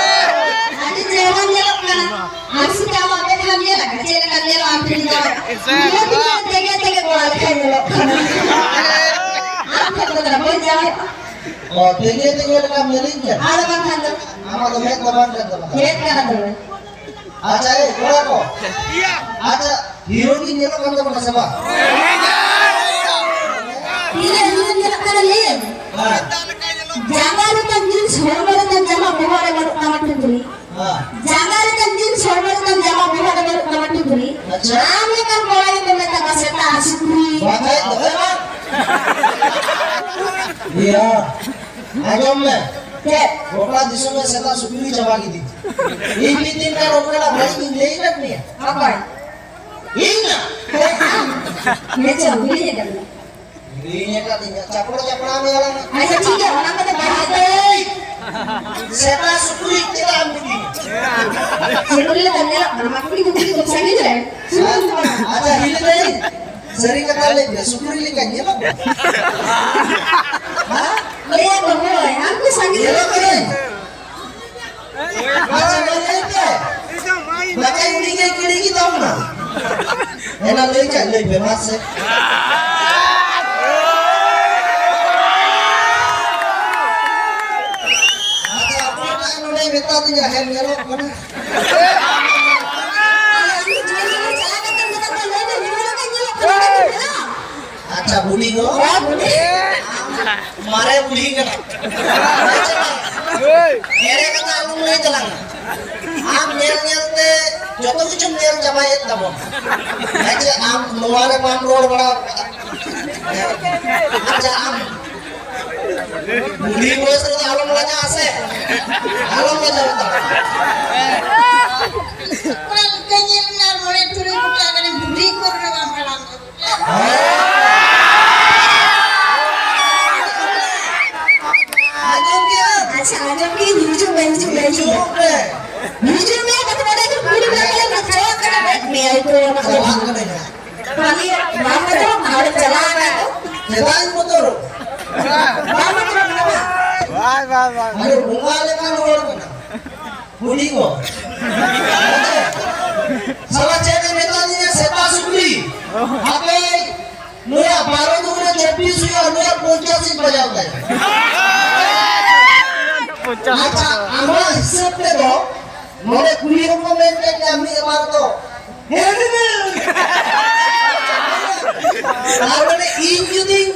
ᱟᱹᱰᱤ ᱪᱮᱦᱨᱟ ᱧᱮᱞᱚᱜ ᱠᱟᱱᱟ᱾ ᱟᱢ ᱥᱮ ᱟᱢᱟᱜ ᱢᱮᱫᱦᱟᱢ ᱧᱮᱞ ᱟᱠᱟᱫᱟ? ᱪᱮᱫ ᱞᱮᱠᱟ ᱧᱮᱞᱚᱜᱼᱟ ᱟᱢ ᱴᱷᱮᱱ ᱡᱟᱶᱟᱭᱚᱜᱼᱟ? ᱧᱮᱞ ᱛᱮᱜᱮ, ᱛᱮᱜᱮ, ᱛᱮᱜᱮ ᱠᱚᱲᱟ ᱞᱮᱠᱟ ᱧᱮᱞᱚᱜ ᱠᱟᱱᱟ᱾ ᱟᱢ ᱴᱷᱮᱱ ᱫᱚ ᱛᱟᱦᱞᱮ ᱵᱟᱹᱧ ᱡᱟᱶᱟᱭᱚᱜᱼᱟ᱾ ᱚ, ᱛᱮᱜᱮ, ᱛᱮᱜᱮ ᱞᱮᱠᱟᱢ ᱧᱮᱞᱤᱧ ᱠᱟᱱᱟ? ᱟᱫᱚ ᱵᱟᱝᱠᱷᱟᱱ ᱫᱚ᱾ ᱟᱢᱟᱜ ᱫᱚ ᱢᱮᱫ ᱫᱚ ᱵᱟᱝ ᱠᱟᱱ ᱛᱟᱢᱟ᱾ ᱢᱮᱫ ᱠᱟᱱᱟ ᱛᱚᱵᱮ᱾ ᱟᱪᱪᱷᱟ, ᱮ, ᱠᱚᱲᱟ ᱠᱚ᱾ ᱟᱪᱪᱷᱟ, ᱦᱤᱨᱳ ᱜᱮ ᱧᱮᱞᱚᱜ ᱠᱟᱱ ᱛᱟᱵᱚᱱᱟ ᱥᱮ ᱵᱟᱝ? ᱛᱤᱱᱟᱹᱜ ᱦᱤᱨᱳ ᱧᱮᱞᱚᱜ ᱠᱟᱱᱟ ᱞᱟᱹᱭ ᱢᱮ᱾ ᱦᱮᱸ᱾ ᱡᱟᱸᱜᱟ ᱨᱮ ᱛᱟᱢ ᱡᱤᱱᱥ, ᱦᱚᱲᱢᱚ ᱨᱮ ᱛᱟᱢ ᱡᱟᱢᱟ, ᱵᱚᱦᱚᱜ ᱨᱮ ᱵᱟᱹᱱᱩᱜ ᱛᱟᱢᱟ ᱴᱩᱯᱨᱤ᱾ ᱦᱮᱸ᱾ ᱡᱟᱸᱜᱟ ᱨᱮ ᱛᱟᱢ ᱡᱤᱱᱥ, ᱦᱚᱲᱢᱚ ᱨᱮ ᱛᱟᱢ ᱡᱟᱢᱟ, ᱵᱚᱦᱚᱜ ᱨᱮ ᱵᱟᱹᱱᱩᱜ ᱛᱟᱢᱟ ᱴᱩᱯᱨᱤ᱾ ᱟᱪᱪᱷᱟ᱾ ᱟᱢ ᱞᱮᱠᱟᱱ ᱠᱚᱲᱟ ᱜᱮᱠᱚ ᱢᱮᱛᱟᱢᱟ ᱥᱮᱛᱟ ᱥᱩᱠᱨᱤ᱾ ᱵᱟᱠᱷᱟᱡ ᱫᱚ, ᱦᱮᱸ ᱵᱟᱝ? ᱤᱭᱟᱹ, ᱟᱸᱡᱚᱢ ᱢᱮ᱾ ᱪᱮᱫ? ᱜᱚᱴᱟ ᱫᱤᱥᱚᱢ ᱨᱮ ᱥᱮᱛᱟ ᱥᱩᱠᱨᱤ ᱪᱟᱵᱟ ᱠᱮᱫᱮ᱾ ᱤᱧ ᱢᱤᱫ ᱫᱤᱱ ᱜᱟᱱ ᱚᱱᱠᱟᱱᱟᱜ ᱵᱟᱹᱲᱤᱡ ᱤᱧ ᱞᱟᱹᱭ ᱟᱠᱟᱫ ᱢᱮᱭᱟ? ᱚᱠᱚᱭ? ᱤᱧ ᱱᱟ᱾ ᱦᱮᱸ, ᱟᱢ᱾ ᱦᱮᱸ, ᱪᱚ, ᱦᱤᱲᱤᱧ ᱟᱠᱟᱫ ᱢᱮᱭᱟ᱾ ᱦᱤᱲᱤᱧ ᱟᱠᱟᱫᱤᱧᱟ᱾ ᱪᱟᱯᱲᱟ, ᱪᱟᱯᱲᱟ ᱢᱮ ᱟᱞᱟᱝ᱾ ᱟᱪᱪᱷᱟ, ᱴᱷᱤᱠ ᱜᱮᱭᱟ, ᱚᱱᱟ ᱠᱚᱫᱚ ᱵᱟᱭ ᱦᱟᱛᱟᱣᱟ᱾ ᱮᱭ! ᱥᱮᱛᱟ ᱥᱩᱠᱨᱤ ᱪᱮᱫᱟᱜ ᱮᱢ ᱠᱩᱞᱤᱧᱟ? ᱥᱩᱠᱨᱤ ᱞᱮᱠᱟ ᱧᱮᱞᱚᱜ ᱠᱟᱱᱟ, ᱢᱟ ᱠᱩᱞᱤ ᱠᱩᱞᱤ ᱠᱚ ᱥᱟᱺᱜᱤᱧ ᱨᱮ᱾ ᱥᱩᱠᱨᱤ ᱞᱮᱠᱟ᱾ ᱟᱪᱪᱷᱟ, ᱦᱤᱲᱤᱧ ᱫᱟᱹᱧ᱾ ᱥᱟᱹᱨᱤ ᱠᱟᱛᱷᱟ ᱞᱟᱹᱭ ᱯᱮ, ᱥᱩᱠᱨᱤ ᱞᱮᱠᱟ ᱧᱮᱞᱚᱜ ᱠᱟᱱᱟ? ᱦᱮᱸ? ᱞᱟᱹᱭᱟ ᱠᱚ, ᱦᱳᱭ, ᱟᱢ ᱠᱚ ᱥᱟᱺᱜᱤᱧ ᱨᱮ᱾ ᱧᱮᱞᱚᱜ ᱠᱟᱹᱱᱟᱹᱧ? ᱟᱪᱪᱷᱟ, ᱢᱟ ᱞᱟᱹᱭ ᱯᱮ᱾ ᱵᱟᱠᱷᱟᱡ ᱩᱱᱤ ᱜᱮ ᱠᱩᱞᱤ ᱠᱮᱫᱟᱢ ᱱᱟ᱾ ᱮᱱᱟ ᱞᱟᱹᱭ ᱠᱷᱟᱡ ᱞᱟᱹᱭ ᱯᱮ, ᱢᱟ ᱥᱮ᱾ ᱟᱪᱪᱷᱟ, ᱚᱠᱚᱭᱴᱟᱜ ᱱᱚᱰᱮᱭ ᱢᱮᱛᱟ ᱫᱤᱧᱟ, ᱦᱮᱸ, ᱧᱮᱞᱚᱜ ᱠᱟᱱᱟ᱾ ᱟᱪᱪᱷᱟ, ᱵᱩᱰᱷᱤ ᱜᱚ᱾ ᱦᱮᱸ, ᱵᱩᱰᱷᱤ᱾ ᱢᱟᱨᱮ ᱵᱩᱰᱷᱤ ᱠᱟᱱᱟ᱾ ᱮᱲᱮ ᱠᱟᱛᱷᱟ ᱟᱞᱚᱢ ᱞᱟᱹᱭ ᱛᱟᱞᱟᱝᱟ᱾ ᱟᱢ ᱧᱮᱞ ᱧᱮᱞ ᱛᱮ ᱡᱚᱛᱚ ᱠᱤᱪᱷᱩᱢ ᱧᱮᱞ ᱪᱟᱵᱟᱭᱮᱫ ᱛᱟᱵᱚᱱ᱾ ᱦᱮᱸ ᱪᱮ, ᱟᱢ ᱱᱚᱣᱟ ᱨᱮ ᱵᱟᱢ ᱨᱚᱲ ᱵᱟᱲᱟ ᱟᱠᱟᱫᱟ᱾ ᱟᱪᱪᱷᱟ, ᱟᱢ ᱵᱩᱰᱷᱤ ᱵᱚᱭᱮᱥ ᱨᱮᱫᱚ ᱟᱞᱚᱢ ᱞᱟᱡᱟᱜᱼᱟ ᱥᱮ, ᱟᱞᱚᱢ ᱞᱟᱡᱟᱜᱼᱟ᱾ ᱚᱱᱟ ᱞᱮᱠᱟ ᱧᱮᱞ ᱢᱮ, ᱟᱨ ᱢᱚᱬᱮ ᱛᱩᱨᱩᱭ ᱜᱚᱴᱟᱝ ᱜᱟᱱᱮᱢ ᱵᱩᱰᱷᱤ ᱠᱚ ᱨᱮᱦᱚᱸ ᱵᱟᱢ ᱦᱟᱲᱟᱢ ᱫᱟᱲᱮᱭᱟᱜᱼᱟ᱾ ᱟᱸᱡᱚᱢ ᱠᱮᱜᱼᱟᱢ? ᱟᱪᱪᱷᱟ, ᱟᱸᱡᱚᱢ ᱠᱮᱜᱼᱟᱹᱧ, ᱦᱤᱡᱩᱜ ᱢᱮ, ᱦᱤᱡᱩᱜ ᱢᱮ, ᱦᱤᱡᱩᱜ ᱢᱮ᱾ ᱦᱤᱡᱩᱜ ᱢᱮ᱾ ᱦᱤᱡᱩᱜ ᱢᱮ, ᱵᱟᱠᱚ ᱵᱟᱰᱟᱭ ᱠᱚ ᱠᱩᱞᱤ ᱵᱟᱲᱟ ᱠᱟᱱᱟ, ᱪᱟᱞᱟᱜ ᱠᱟᱱᱟ, ᱵᱮᱜᱽ ᱢᱮᱭᱟᱭ ᱛᱚ, ᱚᱱᱟ ᱠᱚ ᱪᱟᱞᱟᱜ ᱠᱟᱹᱱᱟᱹᱧ ᱦᱟᱸᱜ᱾ ᱠᱷᱟᱹᱞᱤ ᱵᱟᱢ ᱵᱚᱛᱚᱨᱚᱜ ᱠᱟᱱᱟ, ᱚᱸᱰᱮᱢ ᱪᱟᱞᱟᱣ ᱮᱱᱟ ᱛᱚ? ᱪᱮᱫᱟᱜ ᱤᱧ ᱵᱚᱛᱚᱨᱚᱜ? ᱵᱟᱢ ᱵᱚᱛᱚᱨᱚᱜ ᱠᱟᱱᱟ? ᱵᱟᱭ, ᱵᱟᱭ, ᱵᱟᱭ᱾ ᱟᱨᱮ, ᱵᱚᱸᱜᱟ ᱞᱮᱠᱟᱱ ᱦᱚᱲ ᱠᱟᱱᱟ᱾ ᱵᱩᱰᱷᱤ ᱜᱚ᱾ ᱥᱟᱞᱟ ᱪᱮᱫ ᱮ ᱢᱮᱛᱟ ᱫᱤᱧᱟ, ᱥᱮᱛᱟ ᱥᱩᱠᱨᱤ᱾ ᱟᱯᱮ ᱱᱩᱭᱟᱜ ᱵᱟᱨᱚ ᱫᱩᱜᱩᱱᱮ ᱪᱚᱵᱵᱤᱥ ᱦᱩᱭᱩᱜᱼᱟ, ᱱᱩᱭᱟᱜ ᱯᱚᱧᱪᱟᱥ ᱤᱧ ᱵᱟᱡᱟᱣ ᱛᱟᱭᱟ᱾ ᱟᱪᱪᱷᱟ, ᱟᱢᱟᱜ ᱦᱤᱥᱟᱹᱵ ᱛᱮᱫᱚ ᱱᱚᱰᱮ ᱠᱩᱲᱤ ᱦᱚᱯᱚᱱ ᱢᱮᱱ ᱠᱮᱫ ᱜᱮᱭᱟ ᱢᱤᱫ ᱵᱟᱨ ᱫᱚ᱾ ᱦᱮᱸ, ᱦᱮᱸ, ᱦᱮᱸ᱾ ᱟᱨ ᱢᱟᱱᱮ ᱤᱧ ᱡᱩᱫᱤᱧ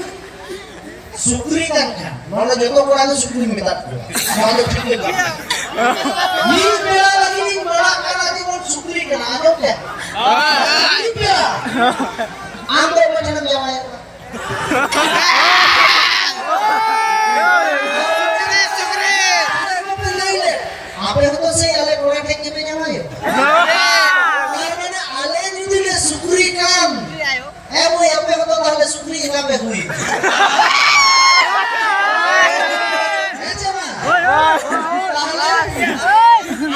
ᱥᱩᱠᱨᱤ ᱠᱟᱱ ᱠᱷᱟᱱ, ᱱᱚᱰᱮ ᱡᱚᱛᱚ ᱠᱚᱲᱟ ᱜᱮ ᱥᱩᱠᱨᱤᱧ ᱢᱮᱛᱟᱫ ᱠᱚᱣᱟ᱾ ᱱᱚᱣᱟ ᱫᱚ ᱴᱷᱤᱠ ᱜᱮ ᱠᱟᱱᱟ᱾ ᱢᱤᱫ ᱵᱮᱲᱟ ᱞᱟᱹᱜᱤᱫ ᱤᱧ ᱵᱟᱲᱟᱜ ᱠᱟᱱᱟ ᱡᱮᱢᱚᱱ ᱥᱩᱠᱨᱤ ᱠᱟᱱᱟ, ᱟᱸᱡᱚᱢ ᱯᱮ᱾ ᱢᱤᱫ ᱵᱮᱲᱟ᱾ ᱟᱢ ᱫᱚ ᱚᱠᱚᱭ ᱴᱷᱮᱱᱮᱢ ᱡᱟᱶᱟᱭᱚᱜ ᱠᱟᱱᱟ? ᱟᱯᱮ ᱦᱚᱸᱛᱚ ᱥᱮᱭ ᱟᱞᱮ ᱠᱚᱲᱟ ᱴᱷᱮᱱ ᱜᱮᱯᱮ ᱡᱟᱶᱟᱭᱚᱜ᱾ ᱛᱟᱨ ᱢᱟᱱᱮ ᱟᱞᱮ ᱡᱩᱫᱤ ᱞᱮ ᱥᱩᱠᱨᱤ ᱠᱟᱱ, ᱦᱮᱸ ᱢᱟᱹᱭ, ᱟᱯᱮ ᱦᱚᱸᱛᱚ ᱛᱟᱦᱞᱮ ᱥᱩᱠᱨᱤ ᱞᱮᱠᱟ ᱯᱮ ᱦᱩᱭ᱾ ᱦᱮᱸ ᱪᱮ ᱵᱟᱝ? ᱛᱟᱦᱞᱮ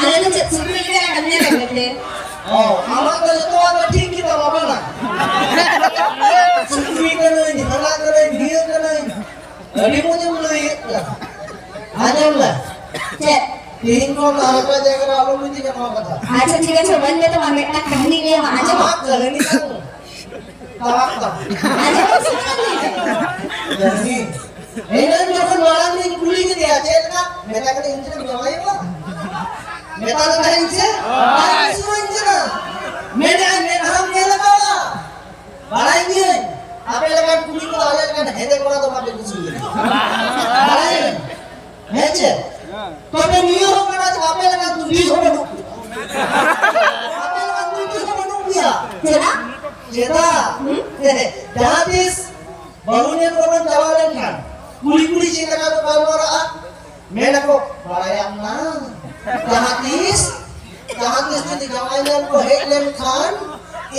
ᱟᱞᱮ ᱫᱚ ᱪᱮᱫ ᱥᱩᱠᱨᱤ ᱞᱮᱠᱟ ᱠᱟᱹᱢᱤᱭᱟ ᱞᱮ ᱢᱮᱱᱛᱮ? ᱚ, ᱟᱢᱟᱜ ᱫᱚ ᱡᱚᱛᱚᱣᱟᱜ ᱫᱚ ᱴᱷᱤᱠ ᱜᱮᱛᱟᱢᱟ, ᱵᱟᱝᱟ? ᱥᱩᱠᱨᱤ ᱠᱟᱹᱱᱟᱹᱧ, ᱦᱟᱱᱟ ᱠᱟᱹᱱᱟᱹᱧ, ᱱᱤᱭᱟᱹ ᱠᱟᱹᱱᱟᱹᱧ᱾ ᱟᱹᱰᱤ ᱢᱚᱡᱮᱢ ᱞᱟᱹᱭᱮᱫ ᱠᱟᱱᱟ᱾ ᱟᱸᱡᱚᱢ ᱢᱮ᱾ ᱪᱮᱫ? ᱛᱮᱦᱮᱧ ᱠᱷᱚᱱ ᱫᱚ ᱟᱞᱮ ᱡᱟᱭᱜᱟ ᱨᱮ ᱟᱞᱚᱢ ᱤᱫᱤᱭᱟ ᱱᱚᱣᱟ ᱠᱟᱛᱷᱟ᱾ ᱟᱪᱪᱷᱟ, ᱴᱷᱤᱠ ᱟᱪᱷᱮ, ᱵᱟᱹᱧ ᱢᱮᱛᱟᱢᱟ, ᱢᱤᱫᱴᱟᱝ ᱠᱟᱹᱦᱱᱤ ᱞᱟᱹᱭᱟᱢᱟ, ᱟᱸᱡᱚᱢ? ᱟᱢᱟᱜ ᱠᱟᱹᱦᱱᱤ ᱠᱟᱱ ᱛᱟᱢᱟᱜ ᱛᱟᱢ᱾ ᱟᱸᱡᱚᱢ ᱢᱮ ᱥᱮ ᱵᱟᱝ? ᱠᱟᱹᱦᱱᱤ᱾ ᱮᱱᱟᱝ ᱡᱚᱠᱷᱚᱱ ᱢᱟᱲᱟᱝ ᱨᱤᱧ ᱠᱩᱞᱤ ᱠᱮᱫᱮᱭᱟ, ᱪᱮᱫ ᱞᱮᱠᱟ? ᱢᱮᱛᱟ ᱠᱟᱹᱫᱟᱹᱧ, "ᱤᱧ ᱴᱷᱮᱱ ᱡᱟᱶᱟᱭᱚᱜᱼᱟ?" ᱢᱮᱛᱟ ᱞᱮ ᱛᱟᱦᱮᱸᱧ ᱥᱮ? ᱵᱟᱭ ᱠᱩᱥᱤᱣᱟᱹᱧ ᱠᱟᱱᱟ᱾ ᱢᱮᱱᱮᱫᱼᱟᱭ, "ᱢᱮᱫᱦᱟᱢ ᱧᱮᱞ ᱟᱠᱟᱫᱟ?" ᱵᱟᱲᱟᱭ ᱜᱤᱭᱟᱹᱧ, ᱟᱯᱮ ᱞᱮᱠᱟᱱ ᱠᱩᱲᱤ ᱠᱚᱫᱚ ᱟᱞᱮ ᱞᱮᱠᱟᱱ ᱦᱮᱸᱫᱮ ᱠᱚᱲᱟ ᱫᱚ ᱵᱟᱯᱮ ᱠᱩᱥᱤᱭᱟᱹᱧᱟ᱾ ᱵᱟᱲᱟᱭᱟᱹᱧ᱾ ᱦᱮᱸ ᱪᱮ? ᱛᱚᱵᱮ ᱱᱤᱭᱟᱹ ᱦᱚᱸ ᱠᱟᱱᱟ ᱡᱮ ᱟᱯᱮ ᱞᱮᱠᱟᱱ ᱛᱩᱞᱤ ᱦᱚᱸ ᱵᱟᱹᱱᱩᱜ ᱯᱮᱭᱟ᱾ ᱟᱯᱮ ᱞᱮᱠᱟᱱ ᱛᱩᱞᱤ ᱦᱚᱸ ᱵᱟᱹᱱᱩᱜ ᱯᱮᱭᱟ᱾ ᱪᱮᱫᱟᱜ? ᱪᱮᱫᱟᱜ? ᱦᱩᱸ? ᱡᱟᱦᱟᱸ ᱛᱤᱥ ᱵᱟᱹᱦᱩ ᱧᱮᱞ ᱠᱚᱵᱚᱱ ᱪᱟᱞᱟᱣ ᱞᱮᱱᱠᱷᱟᱱ ᱠᱩᱲᱤ ᱠᱩᱲᱤ ᱪᱮᱫ ᱞᱮᱠᱟ ᱠᱚ ᱜᱟᱞᱢᱟᱨᱟᱜᱼᱟ? ᱢᱮᱱᱟᱠᱚ, "ᱵᱟᱲᱟᱭᱟᱢ ᱱᱟ, ᱡᱟᱦᱟᱸ ᱛᱤᱥ, ᱡᱟᱦᱟᱸ ᱡᱟᱶᱟᱭ ᱧᱮᱞ ᱠᱚ ᱦᱮᱡ ᱞᱮᱱᱠᱷᱟᱱ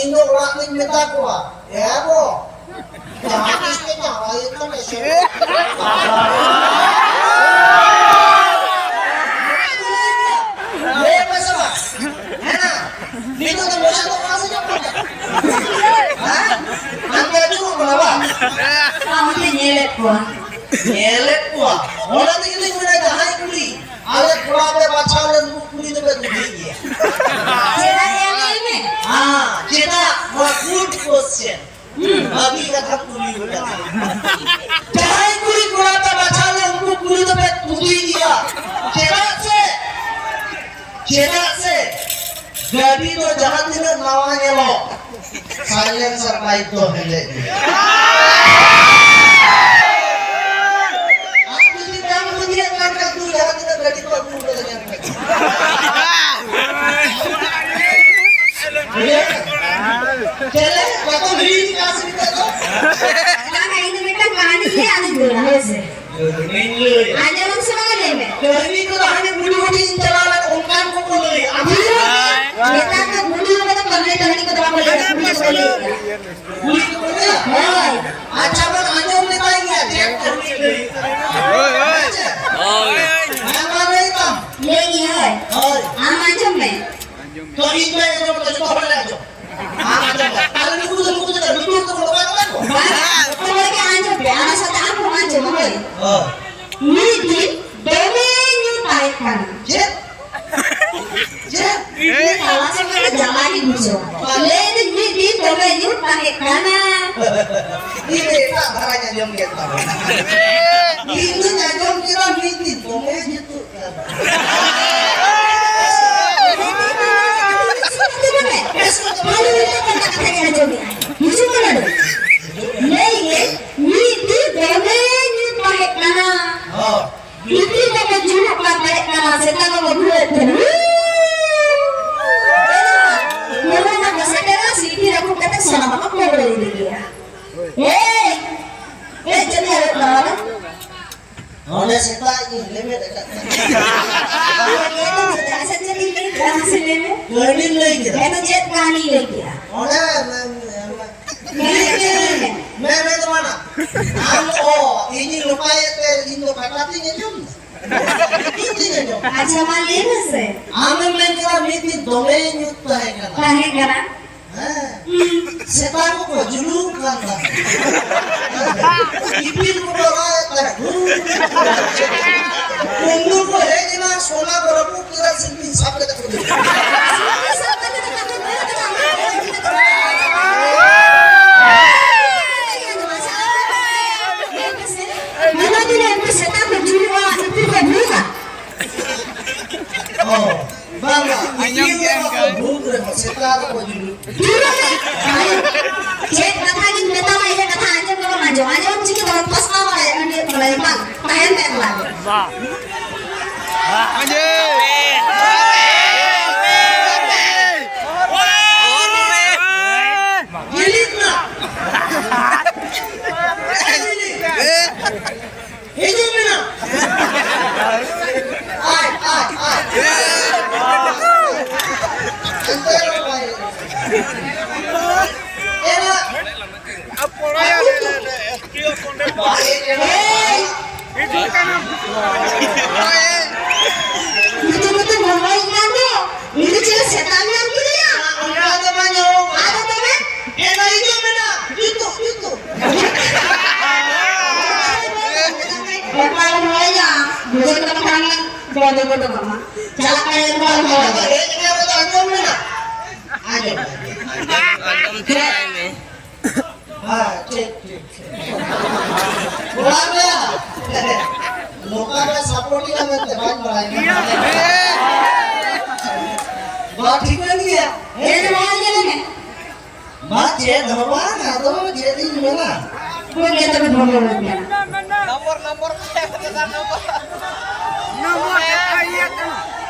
ᱤᱧ ᱫᱚ ᱚᱲᱟᱜ ᱨᱤᱧ ᱢᱮᱛᱟ ᱠᱚᱣᱟ, "ᱮ ᱜᱚ, ᱡᱟᱦᱟᱸ ᱛᱤᱥ ᱯᱮ ᱡᱟᱶᱟᱭᱚᱜ ᱠᱟᱱᱟ ᱥᱮ?" ᱞᱟᱹᱭ ᱯᱮ ᱥᱮ ᱵᱟᱝ? ᱦᱮᱸ ᱱᱟ? ᱱᱤᱛᱚᱜ ᱫᱚ ᱢᱚᱪᱟ ᱫᱚ ᱚᱠᱟ ᱥᱮᱫ ᱪᱟᱞᱟᱜ ᱠᱟᱱᱟ? ᱦᱮᱸ? ᱦᱟᱱᱛᱮ ᱟᱹᱪᱩᱨᱚᱜ ᱠᱟᱱᱟ ᱵᱟᱝ? ᱟᱢ ᱯᱮ ᱧᱮᱞᱮᱫ ᱠᱚᱣᱟ᱾ ᱧᱮᱞᱮᱫ ᱠᱚᱣᱟ᱾ ᱚᱱᱟ ᱛᱮᱜᱮ ᱞᱤᱧ ᱢᱮᱱᱟ, ᱡᱟᱦᱟᱸᱭ ᱠᱩᱲᱤ ᱟᱞᱮ ᱠᱚᱲᱟ ᱯᱮ ᱵᱟᱪᱷᱟᱣ ᱞᱮᱱ, ᱩᱱᱠᱩ ᱠᱩᱲᱤ ᱫᱚᱯᱮ ᱫᱩᱫᱷᱤ ᱜᱮᱭᱟ᱾ ᱪᱮᱫᱟᱜ ᱭᱟ, ᱞᱟᱹᱭ ᱢᱮ? ᱦᱮᱸ, ᱪᱮᱫᱟᱜ? ᱱᱚᱣᱟ good question᱾ ᱦᱩᱸ᱾ ᱵᱷᱟᱹᱜᱤ ᱠᱟᱛᱷᱟ ᱠᱩᱞᱤ ᱠᱟᱱᱟ᱾ ᱡᱟᱦᱟᱸᱭ ᱠᱩᱲᱤ ᱠᱚᱲᱟ ᱯᱮ ᱵᱟᱪᱷᱟᱣ ᱞᱮᱱ, ᱩᱱᱠᱩ ᱠᱩᱲᱤ ᱫᱚᱯᱮ ᱫᱩᱫᱷᱤ ᱜᱮᱭᱟ᱾ ᱪᱮᱫᱟᱜ ᱥᱮ, ᱪᱮᱫᱟᱜ ᱥᱮ ᱜᱟᱹᱰᱤ ᱫᱚ ᱡᱟᱦᱟᱸ ᱛᱤᱱᱟᱹᱜ ᱱᱟᱣᱟ ᱧᱮᱞᱚᱜ, silencer pipe ᱫᱚ ᱦᱮᱸᱫᱮ ᱜᱮᱭᱟ᱾ ᱟᱢ ᱡᱩᱫᱤ ᱵᱟᱢ ᱵᱩᱡᱷᱟᱹᱣ ᱠᱷᱟᱱ ᱫᱚ ᱡᱟᱦᱟᱸ ᱛᱤᱱᱟᱹᱜ ᱜᱟᱹᱰᱤ ᱠᱚ ᱟᱹᱜᱩ ᱠᱟᱫᱟ, ᱧᱮᱞ ᱢᱮ᱾ ᱵᱩᱡᱷᱟᱹᱣ? ᱪᱮᱫ ᱞᱮ? ᱵᱟᱠᱚ ᱦᱤᱲᱤᱧ ᱠᱟᱜᱼᱟ ᱥᱮ ᱱᱤᱛᱚᱜ ᱫᱚ? ᱵᱟᱝᱟ, ᱤᱧ ᱫᱚ ᱢᱤᱫᱴᱟᱝ ᱠᱟᱹᱦᱱᱤ ᱞᱟᱹᱭᱟ, ᱟᱫᱚᱧ ᱫᱟᱹᱲᱟ, ᱦᱳᱭ ᱥᱮ? ᱤᱧ ᱞᱟᱹᱭ᱾ ᱟᱸᱡᱚᱢ ᱥᱮ ᱵᱟᱝᱟ, ᱞᱟᱹᱭ ᱢᱮ᱾ ᱠᱟᱹᱦᱱᱤ ᱠᱚᱫᱚ ᱦᱟᱱᱮ ᱵᱩᱰᱷᱤ ᱵᱩᱰᱷᱤ ᱤᱧ ᱪᱟᱞᱟᱣ ᱞᱮᱱ ᱚᱱᱠᱟᱱ ᱠᱚᱠᱚ ᱞᱟᱹᱭᱟ᱾ ᱟᱢ ᱱᱮᱛᱟᱨ ᱫᱚ ᱵᱩᱰᱷᱤ ᱠᱚᱫᱚ ᱠᱟᱹᱦᱱᱤ, ᱠᱟᱹᱦᱱᱤ ᱠᱚᱫᱚ ᱵᱟᱠᱚ ᱞᱟᱹᱭᱟ, ᱠᱩᱲᱤ ᱠᱚ ᱞᱟᱹᱭᱟ᱾ ᱠᱩᱲᱤ ᱠᱚᱠᱚ ᱞᱟᱹᱭᱟ? ᱦᱳᱭ᱾ ᱟᱪᱪᱷᱟ, ᱵᱚᱱ ᱟᱸᱡᱚᱢ ᱞᱮᱜᱟᱭ ᱜᱮᱭᱟ, ᱪᱮᱫ ᱠᱟᱹᱦᱱᱤ ᱞᱟᱹᱭ? ᱦᱳᱭ᱾ ᱦᱮᱸ, ᱢᱟ ᱞᱟᱹᱭ ᱛᱟᱢ᱾ ᱞᱟᱹᱭ ᱜᱮ, ᱦᱳᱭ᱾ ᱦᱳᱭ᱾ ᱟᱢ ᱟᱸᱡᱚᱢ ᱢᱮ᱾ ᱛᱚ, ᱤᱧ ᱵᱟᱹᱧ ᱟᱸᱡᱚᱢ ᱠᱟᱫᱟ, ᱡᱚᱛᱚ ᱦᱚᱲ ᱞᱮ ᱟᱸᱡᱚᱢ᱾ ᱟᱢ ᱟᱸᱡᱚᱢ ᱢᱮ᱾ ᱛᱟᱦᱞᱮ ᱱᱩᱠᱩ ᱫᱚ, ᱱᱩᱠᱩ ᱫᱚ ᱪᱮᱫ? ᱱᱩᱠᱩ ᱫᱚ ᱵᱟᱠᱚ ᱟᱸᱡᱚᱢ ᱠᱚᱣᱟ? ᱵᱟᱝ, ᱡᱚᱛᱚ ᱦᱚᱲ ᱜᱮ ᱟᱸᱡᱚᱢ ᱯᱮ, ᱚᱱᱟ ᱥᱟᱶᱛᱮ ᱟᱢ ᱦᱚᱸ ᱟᱸᱡᱚᱢ ᱢᱮ, ᱦᱳᱭ᱾ ᱦᱳᱭ᱾ ᱢᱤᱫ ᱫᱤᱱ ᱫᱚᱢᱮ ᱧᱩ ᱛᱟᱦᱮᱸ ᱠᱟᱱᱟ᱾ ᱪᱮᱫ? ᱪᱮᱫ? ᱤᱧ ᱛᱟᱞᱟ ᱥᱮᱫ ᱠᱷᱚᱱ ᱡᱟᱞᱟ ᱜᱮ ᱵᱩᱡᱷᱟᱹᱣᱟ᱾ ᱞᱟᱹᱭ ᱫᱟᱹᱧ, ᱢᱤᱫ ᱫᱤᱱ ᱫᱚᱢᱮ ᱧᱩ ᱛᱟᱦᱮᱸ ᱠᱟᱱᱟ᱾ ᱤᱧ ᱫᱚ ᱮᱴᱟᱜ ᱫᱷᱟᱨᱟᱧ ᱟᱸᱡᱚᱢ ᱠᱮᱫ ᱛᱟᱵᱚᱱᱟ᱾ ᱤᱧ ᱫᱚᱧ ᱟᱸᱡᱚᱢ ᱠᱮᱫᱟ, ᱢᱤᱫ ᱫᱤᱱ ᱫᱚᱢᱮ ᱡᱩᱛᱩᱜ ᱠᱟᱱᱟ᱾ ᱞᱟᱹᱭ ᱜᱮ, ᱢᱤᱫ ᱫᱤᱱ ᱫᱚᱢᱮ ᱧᱩ ᱛᱟᱦᱮᱸ ᱠᱟᱱᱟ᱾ ᱦᱚᱸ᱾ ᱵᱤᱯᱤ ᱠᱚᱠᱚ ᱡᱩᱞᱩᱜ ᱠᱟᱱ ᱛᱟᱦᱮᱸ ᱠᱟᱱᱟ, ᱥᱮᱛᱟ ᱠᱚᱠᱚ ᱵᱷᱩᱲᱟᱹᱜ ᱠᱟᱱᱟ᱾ ᱢᱮᱨᱚᱢ ᱠᱚ ᱥᱮᱴᱮᱨᱟ, ᱥᱤᱞᱯᱤ ᱨᱟᱹᱯᱩᱫ ᱠᱟᱛᱮ ᱥᱟᱱᱟᱢ ᱠᱚ ᱠᱚᱵᱲᱚ ᱤᱫᱤ ᱜᱮᱭᱟ᱾ ᱮᱭ! ᱮᱭ, ᱪᱮᱫ ᱮ ᱦᱩᱭᱩᱜ ᱠᱟᱱᱟ ᱚᱸᱰᱮ? ᱚᱸᱰᱮ ᱥᱮᱛᱟ ᱤᱧ ᱞᱮᱵᱮᱫ ᱟᱠᱟᱫ ᱛᱟᱦᱮᱸ᱾ ᱟᱪᱪᱷᱟ, ᱪᱮᱫ ᱤᱧ ᱞᱟᱹᱭ ᱠᱮᱫᱟ, ᱢᱟᱥᱮ ᱞᱟᱹᱭ ᱢᱮ᱾ ᱠᱟᱹᱦᱱᱤᱢ ᱞᱟᱹᱭ ᱠᱮᱫᱟ᱾ ᱦᱮᱸ, ᱛᱚ ᱪᱮᱫ ᱠᱟᱹᱦᱱᱤ ᱞᱟᱹᱭ ᱠᱮᱫᱟ? ᱚᱸᱰᱮ ᱢᱮ, ᱢᱮ, ᱢᱮ, ᱢᱮ, ᱢᱮ, ᱢᱮ, ᱢᱮ, ᱢᱮ, ᱫᱚ ᱵᱟᱝᱟ᱾ ᱟᱢ ᱫᱚ, ᱚ, ᱤᱧᱤᱧ ᱱᱚᱝᱠᱟᱭᱮᱫ ᱛᱮ, ᱤᱧ ᱫᱚ ᱠᱟᱴᱟ ᱛᱤᱧ ᱟᱸᱡᱚᱢ ᱫᱟ᱾ ᱞᱩᱛᱩᱨ ᱛᱤᱧ ᱟᱸᱡᱚᱢ ᱫᱟ᱾ ᱟᱪᱪᱷᱟ, ᱢᱟ ᱞᱟᱹᱭ ᱢᱮᱥᱮ᱾ ᱟᱢᱮᱢ ᱢᱮᱱ ᱠᱮᱫᱟ ᱢᱤᱫ ᱫᱤᱱ ᱫᱚᱢᱮ ᱧᱩᱛ ᱛᱟᱦᱮᱸ ᱠᱟᱱᱟ᱾ ᱛᱟᱦᱮᱸ ᱠᱟᱱᱟ᱾ ᱦᱮᱸ᱾ ᱦᱩᱸ᱾ ᱥᱮᱛᱟ ᱠᱚᱠᱚ ᱡᱩᱞᱩᱜ ᱠᱟᱱ ᱛᱟᱦᱮᱸᱫ᱾ ᱤᱯᱤᱞ ᱠᱚᱠᱚ ᱨᱟᱜ ᱮᱫ ᱛᱟᱦᱮᱸᱫ᱾ ᱦᱩᱸ᱾ ᱠᱩᱢᱵᱽᱲᱩ ᱠᱚ ᱦᱮᱡ ᱮᱱᱟ, ᱥᱚᱱᱟ ᱠᱚ ᱨᱟᱹᱯᱩᱫ ᱠᱮᱫᱟ, ᱥᱤᱞᱯᱤᱧ ᱥᱟᱵ ᱠᱟᱛᱮ ᱠᱚ ᱤᱫᱤ ᱠᱮᱫᱟ᱾ ᱢᱟᱱᱮ ᱡᱩᱫᱤ ᱩᱱᱠᱩ ᱥᱮᱛᱟ ᱠᱚ ᱡᱩᱞᱩᱜᱼᱟ, ᱩᱱᱠᱩ ᱠᱚ ᱵᱷᱩᱜᱟ᱾ ᱚ, ᱵᱟᱝ, ᱵᱟᱝ, ᱟᱸᱡᱚᱢ ᱤᱯᱤᱞ ᱫᱚ ᱠᱮᱫ ᱵᱟᱠᱚ ᱜᱮ᱾ ᱵᱷᱩᱜ ᱨᱮᱦᱚᱸ, ᱥᱮᱛᱟ ᱫᱚᱠᱚ ᱡᱩᱞᱩᱜ᱾ ᱡᱩᱞᱩᱜ ᱜᱮ᱾ ᱪᱮᱫ ᱠᱟᱛᱷᱟ ᱜᱤᱧ ᱢᱮᱛᱟᱢᱟ, ᱤᱧᱟᱹᱜ ᱠᱟᱛᱷᱟ ᱟᱸᱡᱚᱢ ᱜᱮ ᱵᱟᱢ ᱟᱸᱡᱚᱢ, ᱟᱸᱡᱚᱢ ᱪᱤᱠᱟᱹ ᱵᱟᱢ ᱯᱟᱥᱱᱟᱣ ᱫᱟᱲᱮᱭᱟᱜᱼᱟ, ᱟᱹᱰᱤ ᱵᱟᱲᱟᱭ ᱵᱟᱝ ᱛᱟᱦᱮᱱ ᱛᱟᱭ ᱚᱱᱟ ᱜᱮ᱾ ᱵᱟ᱾ ᱢᱟᱹᱡᱷᱤ! ᱡᱤᱞᱤᱧ ᱢᱮ᱾ ᱦᱤᱡᱩᱜ ᱢᱮ ᱱᱟ᱾ ᱟᱭ, ᱟᱭ, ᱟᱭ᱾ ᱮᱱᱛᱮ ᱨᱮᱦᱚᱸ ᱵᱟᱭ ᱦᱮᱡ ᱞᱮᱱᱟ᱾ ᱮᱱᱟ᱾ ᱵᱟᱭ ᱦᱮᱡ ᱞᱮᱱᱟ᱾ ᱦᱤᱡᱩᱜ ᱠᱟᱱᱟ᱾ ᱱᱤᱛᱚᱜ ᱢᱟᱛᱚ ᱵᱚᱞᱚᱭᱮᱱ ᱠᱟᱱ ᱫᱚ᱾ ᱩᱱᱤ ᱫᱚ ᱪᱮᱫ ᱥᱮᱛᱟᱢ ᱧᱟᱢ ᱠᱮᱫᱮᱭᱟ? ᱚᱱᱠᱟ ᱫᱚ ᱵᱟᱝ ᱧᱟᱢᱚᱜ ᱠᱟᱱᱟ᱾ ᱟᱫᱚ ᱛᱚᱵᱮ? ᱮᱱ ᱦᱤᱡᱩᱜ ᱢᱮ ᱱᱟ᱾ ᱡᱩᱛᱩᱜ, ᱡᱩᱛᱩᱜ᱾ ᱚᱠᱟ ᱨᱮ ᱦᱚᱦᱚᱭᱟ? ᱵᱩᱡᱷᱟᱹᱣ ᱠᱟᱛᱮ ᱠᱟᱛᱷᱟ ᱢᱮ᱾ ᱵᱚᱱᱫᱚ ᱵᱚᱱᱫᱚ ᱠᱟᱜ ᱢᱟ᱾ ᱪᱟᱞᱟᱜ ᱠᱟᱱᱟ ᱮᱱ ᱠᱚ ᱦᱚᱦᱚᱭᱟ᱾ ᱟᱫᱚ ᱦᱮᱡ ᱮᱱᱟ ᱵᱚᱞᱮ ᱟᱸᱡᱚᱢ ᱢᱮ ᱱᱟ᱾ ᱟᱸᱡᱚᱢ, ᱟᱸᱡᱚᱢ, ᱟᱸᱡᱚᱢ, ᱟᱸᱡᱚᱢ ᱪᱟᱞᱟᱜ ᱢᱮ᱾ ᱦᱮᱸ, ᱴᱷᱤᱠ, ᱴᱷᱤᱠ, ᱴᱷᱤᱠ᱾ ᱵᱟᱝ ᱭᱟ᱾ ᱱᱚᱝᱠᱟ ᱯᱮ ᱥᱟᱯᱳᱨᱴ ᱤᱧᱟ ᱢᱮᱱᱛᱮ ᱵᱟᱹᱧ ᱵᱟᱲᱟᱭ ᱠᱟᱱ ᱛᱟᱦᱮᱸᱫ᱾ ᱵᱟ, ᱴᱷᱤᱠᱟᱹᱱ ᱜᱮᱭᱟ᱾ ᱦᱮᱸ, ᱵᱟᱝ ᱧᱮᱞ ᱢᱮ᱾ ᱵᱟ, ᱪᱮᱫ ᱦᱚᱸ ᱵᱟᱝ, ᱟᱫᱚ ᱪᱮᱫ ᱤᱧ ᱢᱮᱱᱟ? ᱵᱚᱞ ᱜᱮ ᱛᱚᱵᱮ ᱵᱚᱞ ᱜᱮ ᱢᱮᱱᱟ᱾ Number, number. ᱱᱚᱢᱵᱚᱨ ᱤᱭᱟᱹ ᱠᱟᱱᱟ᱾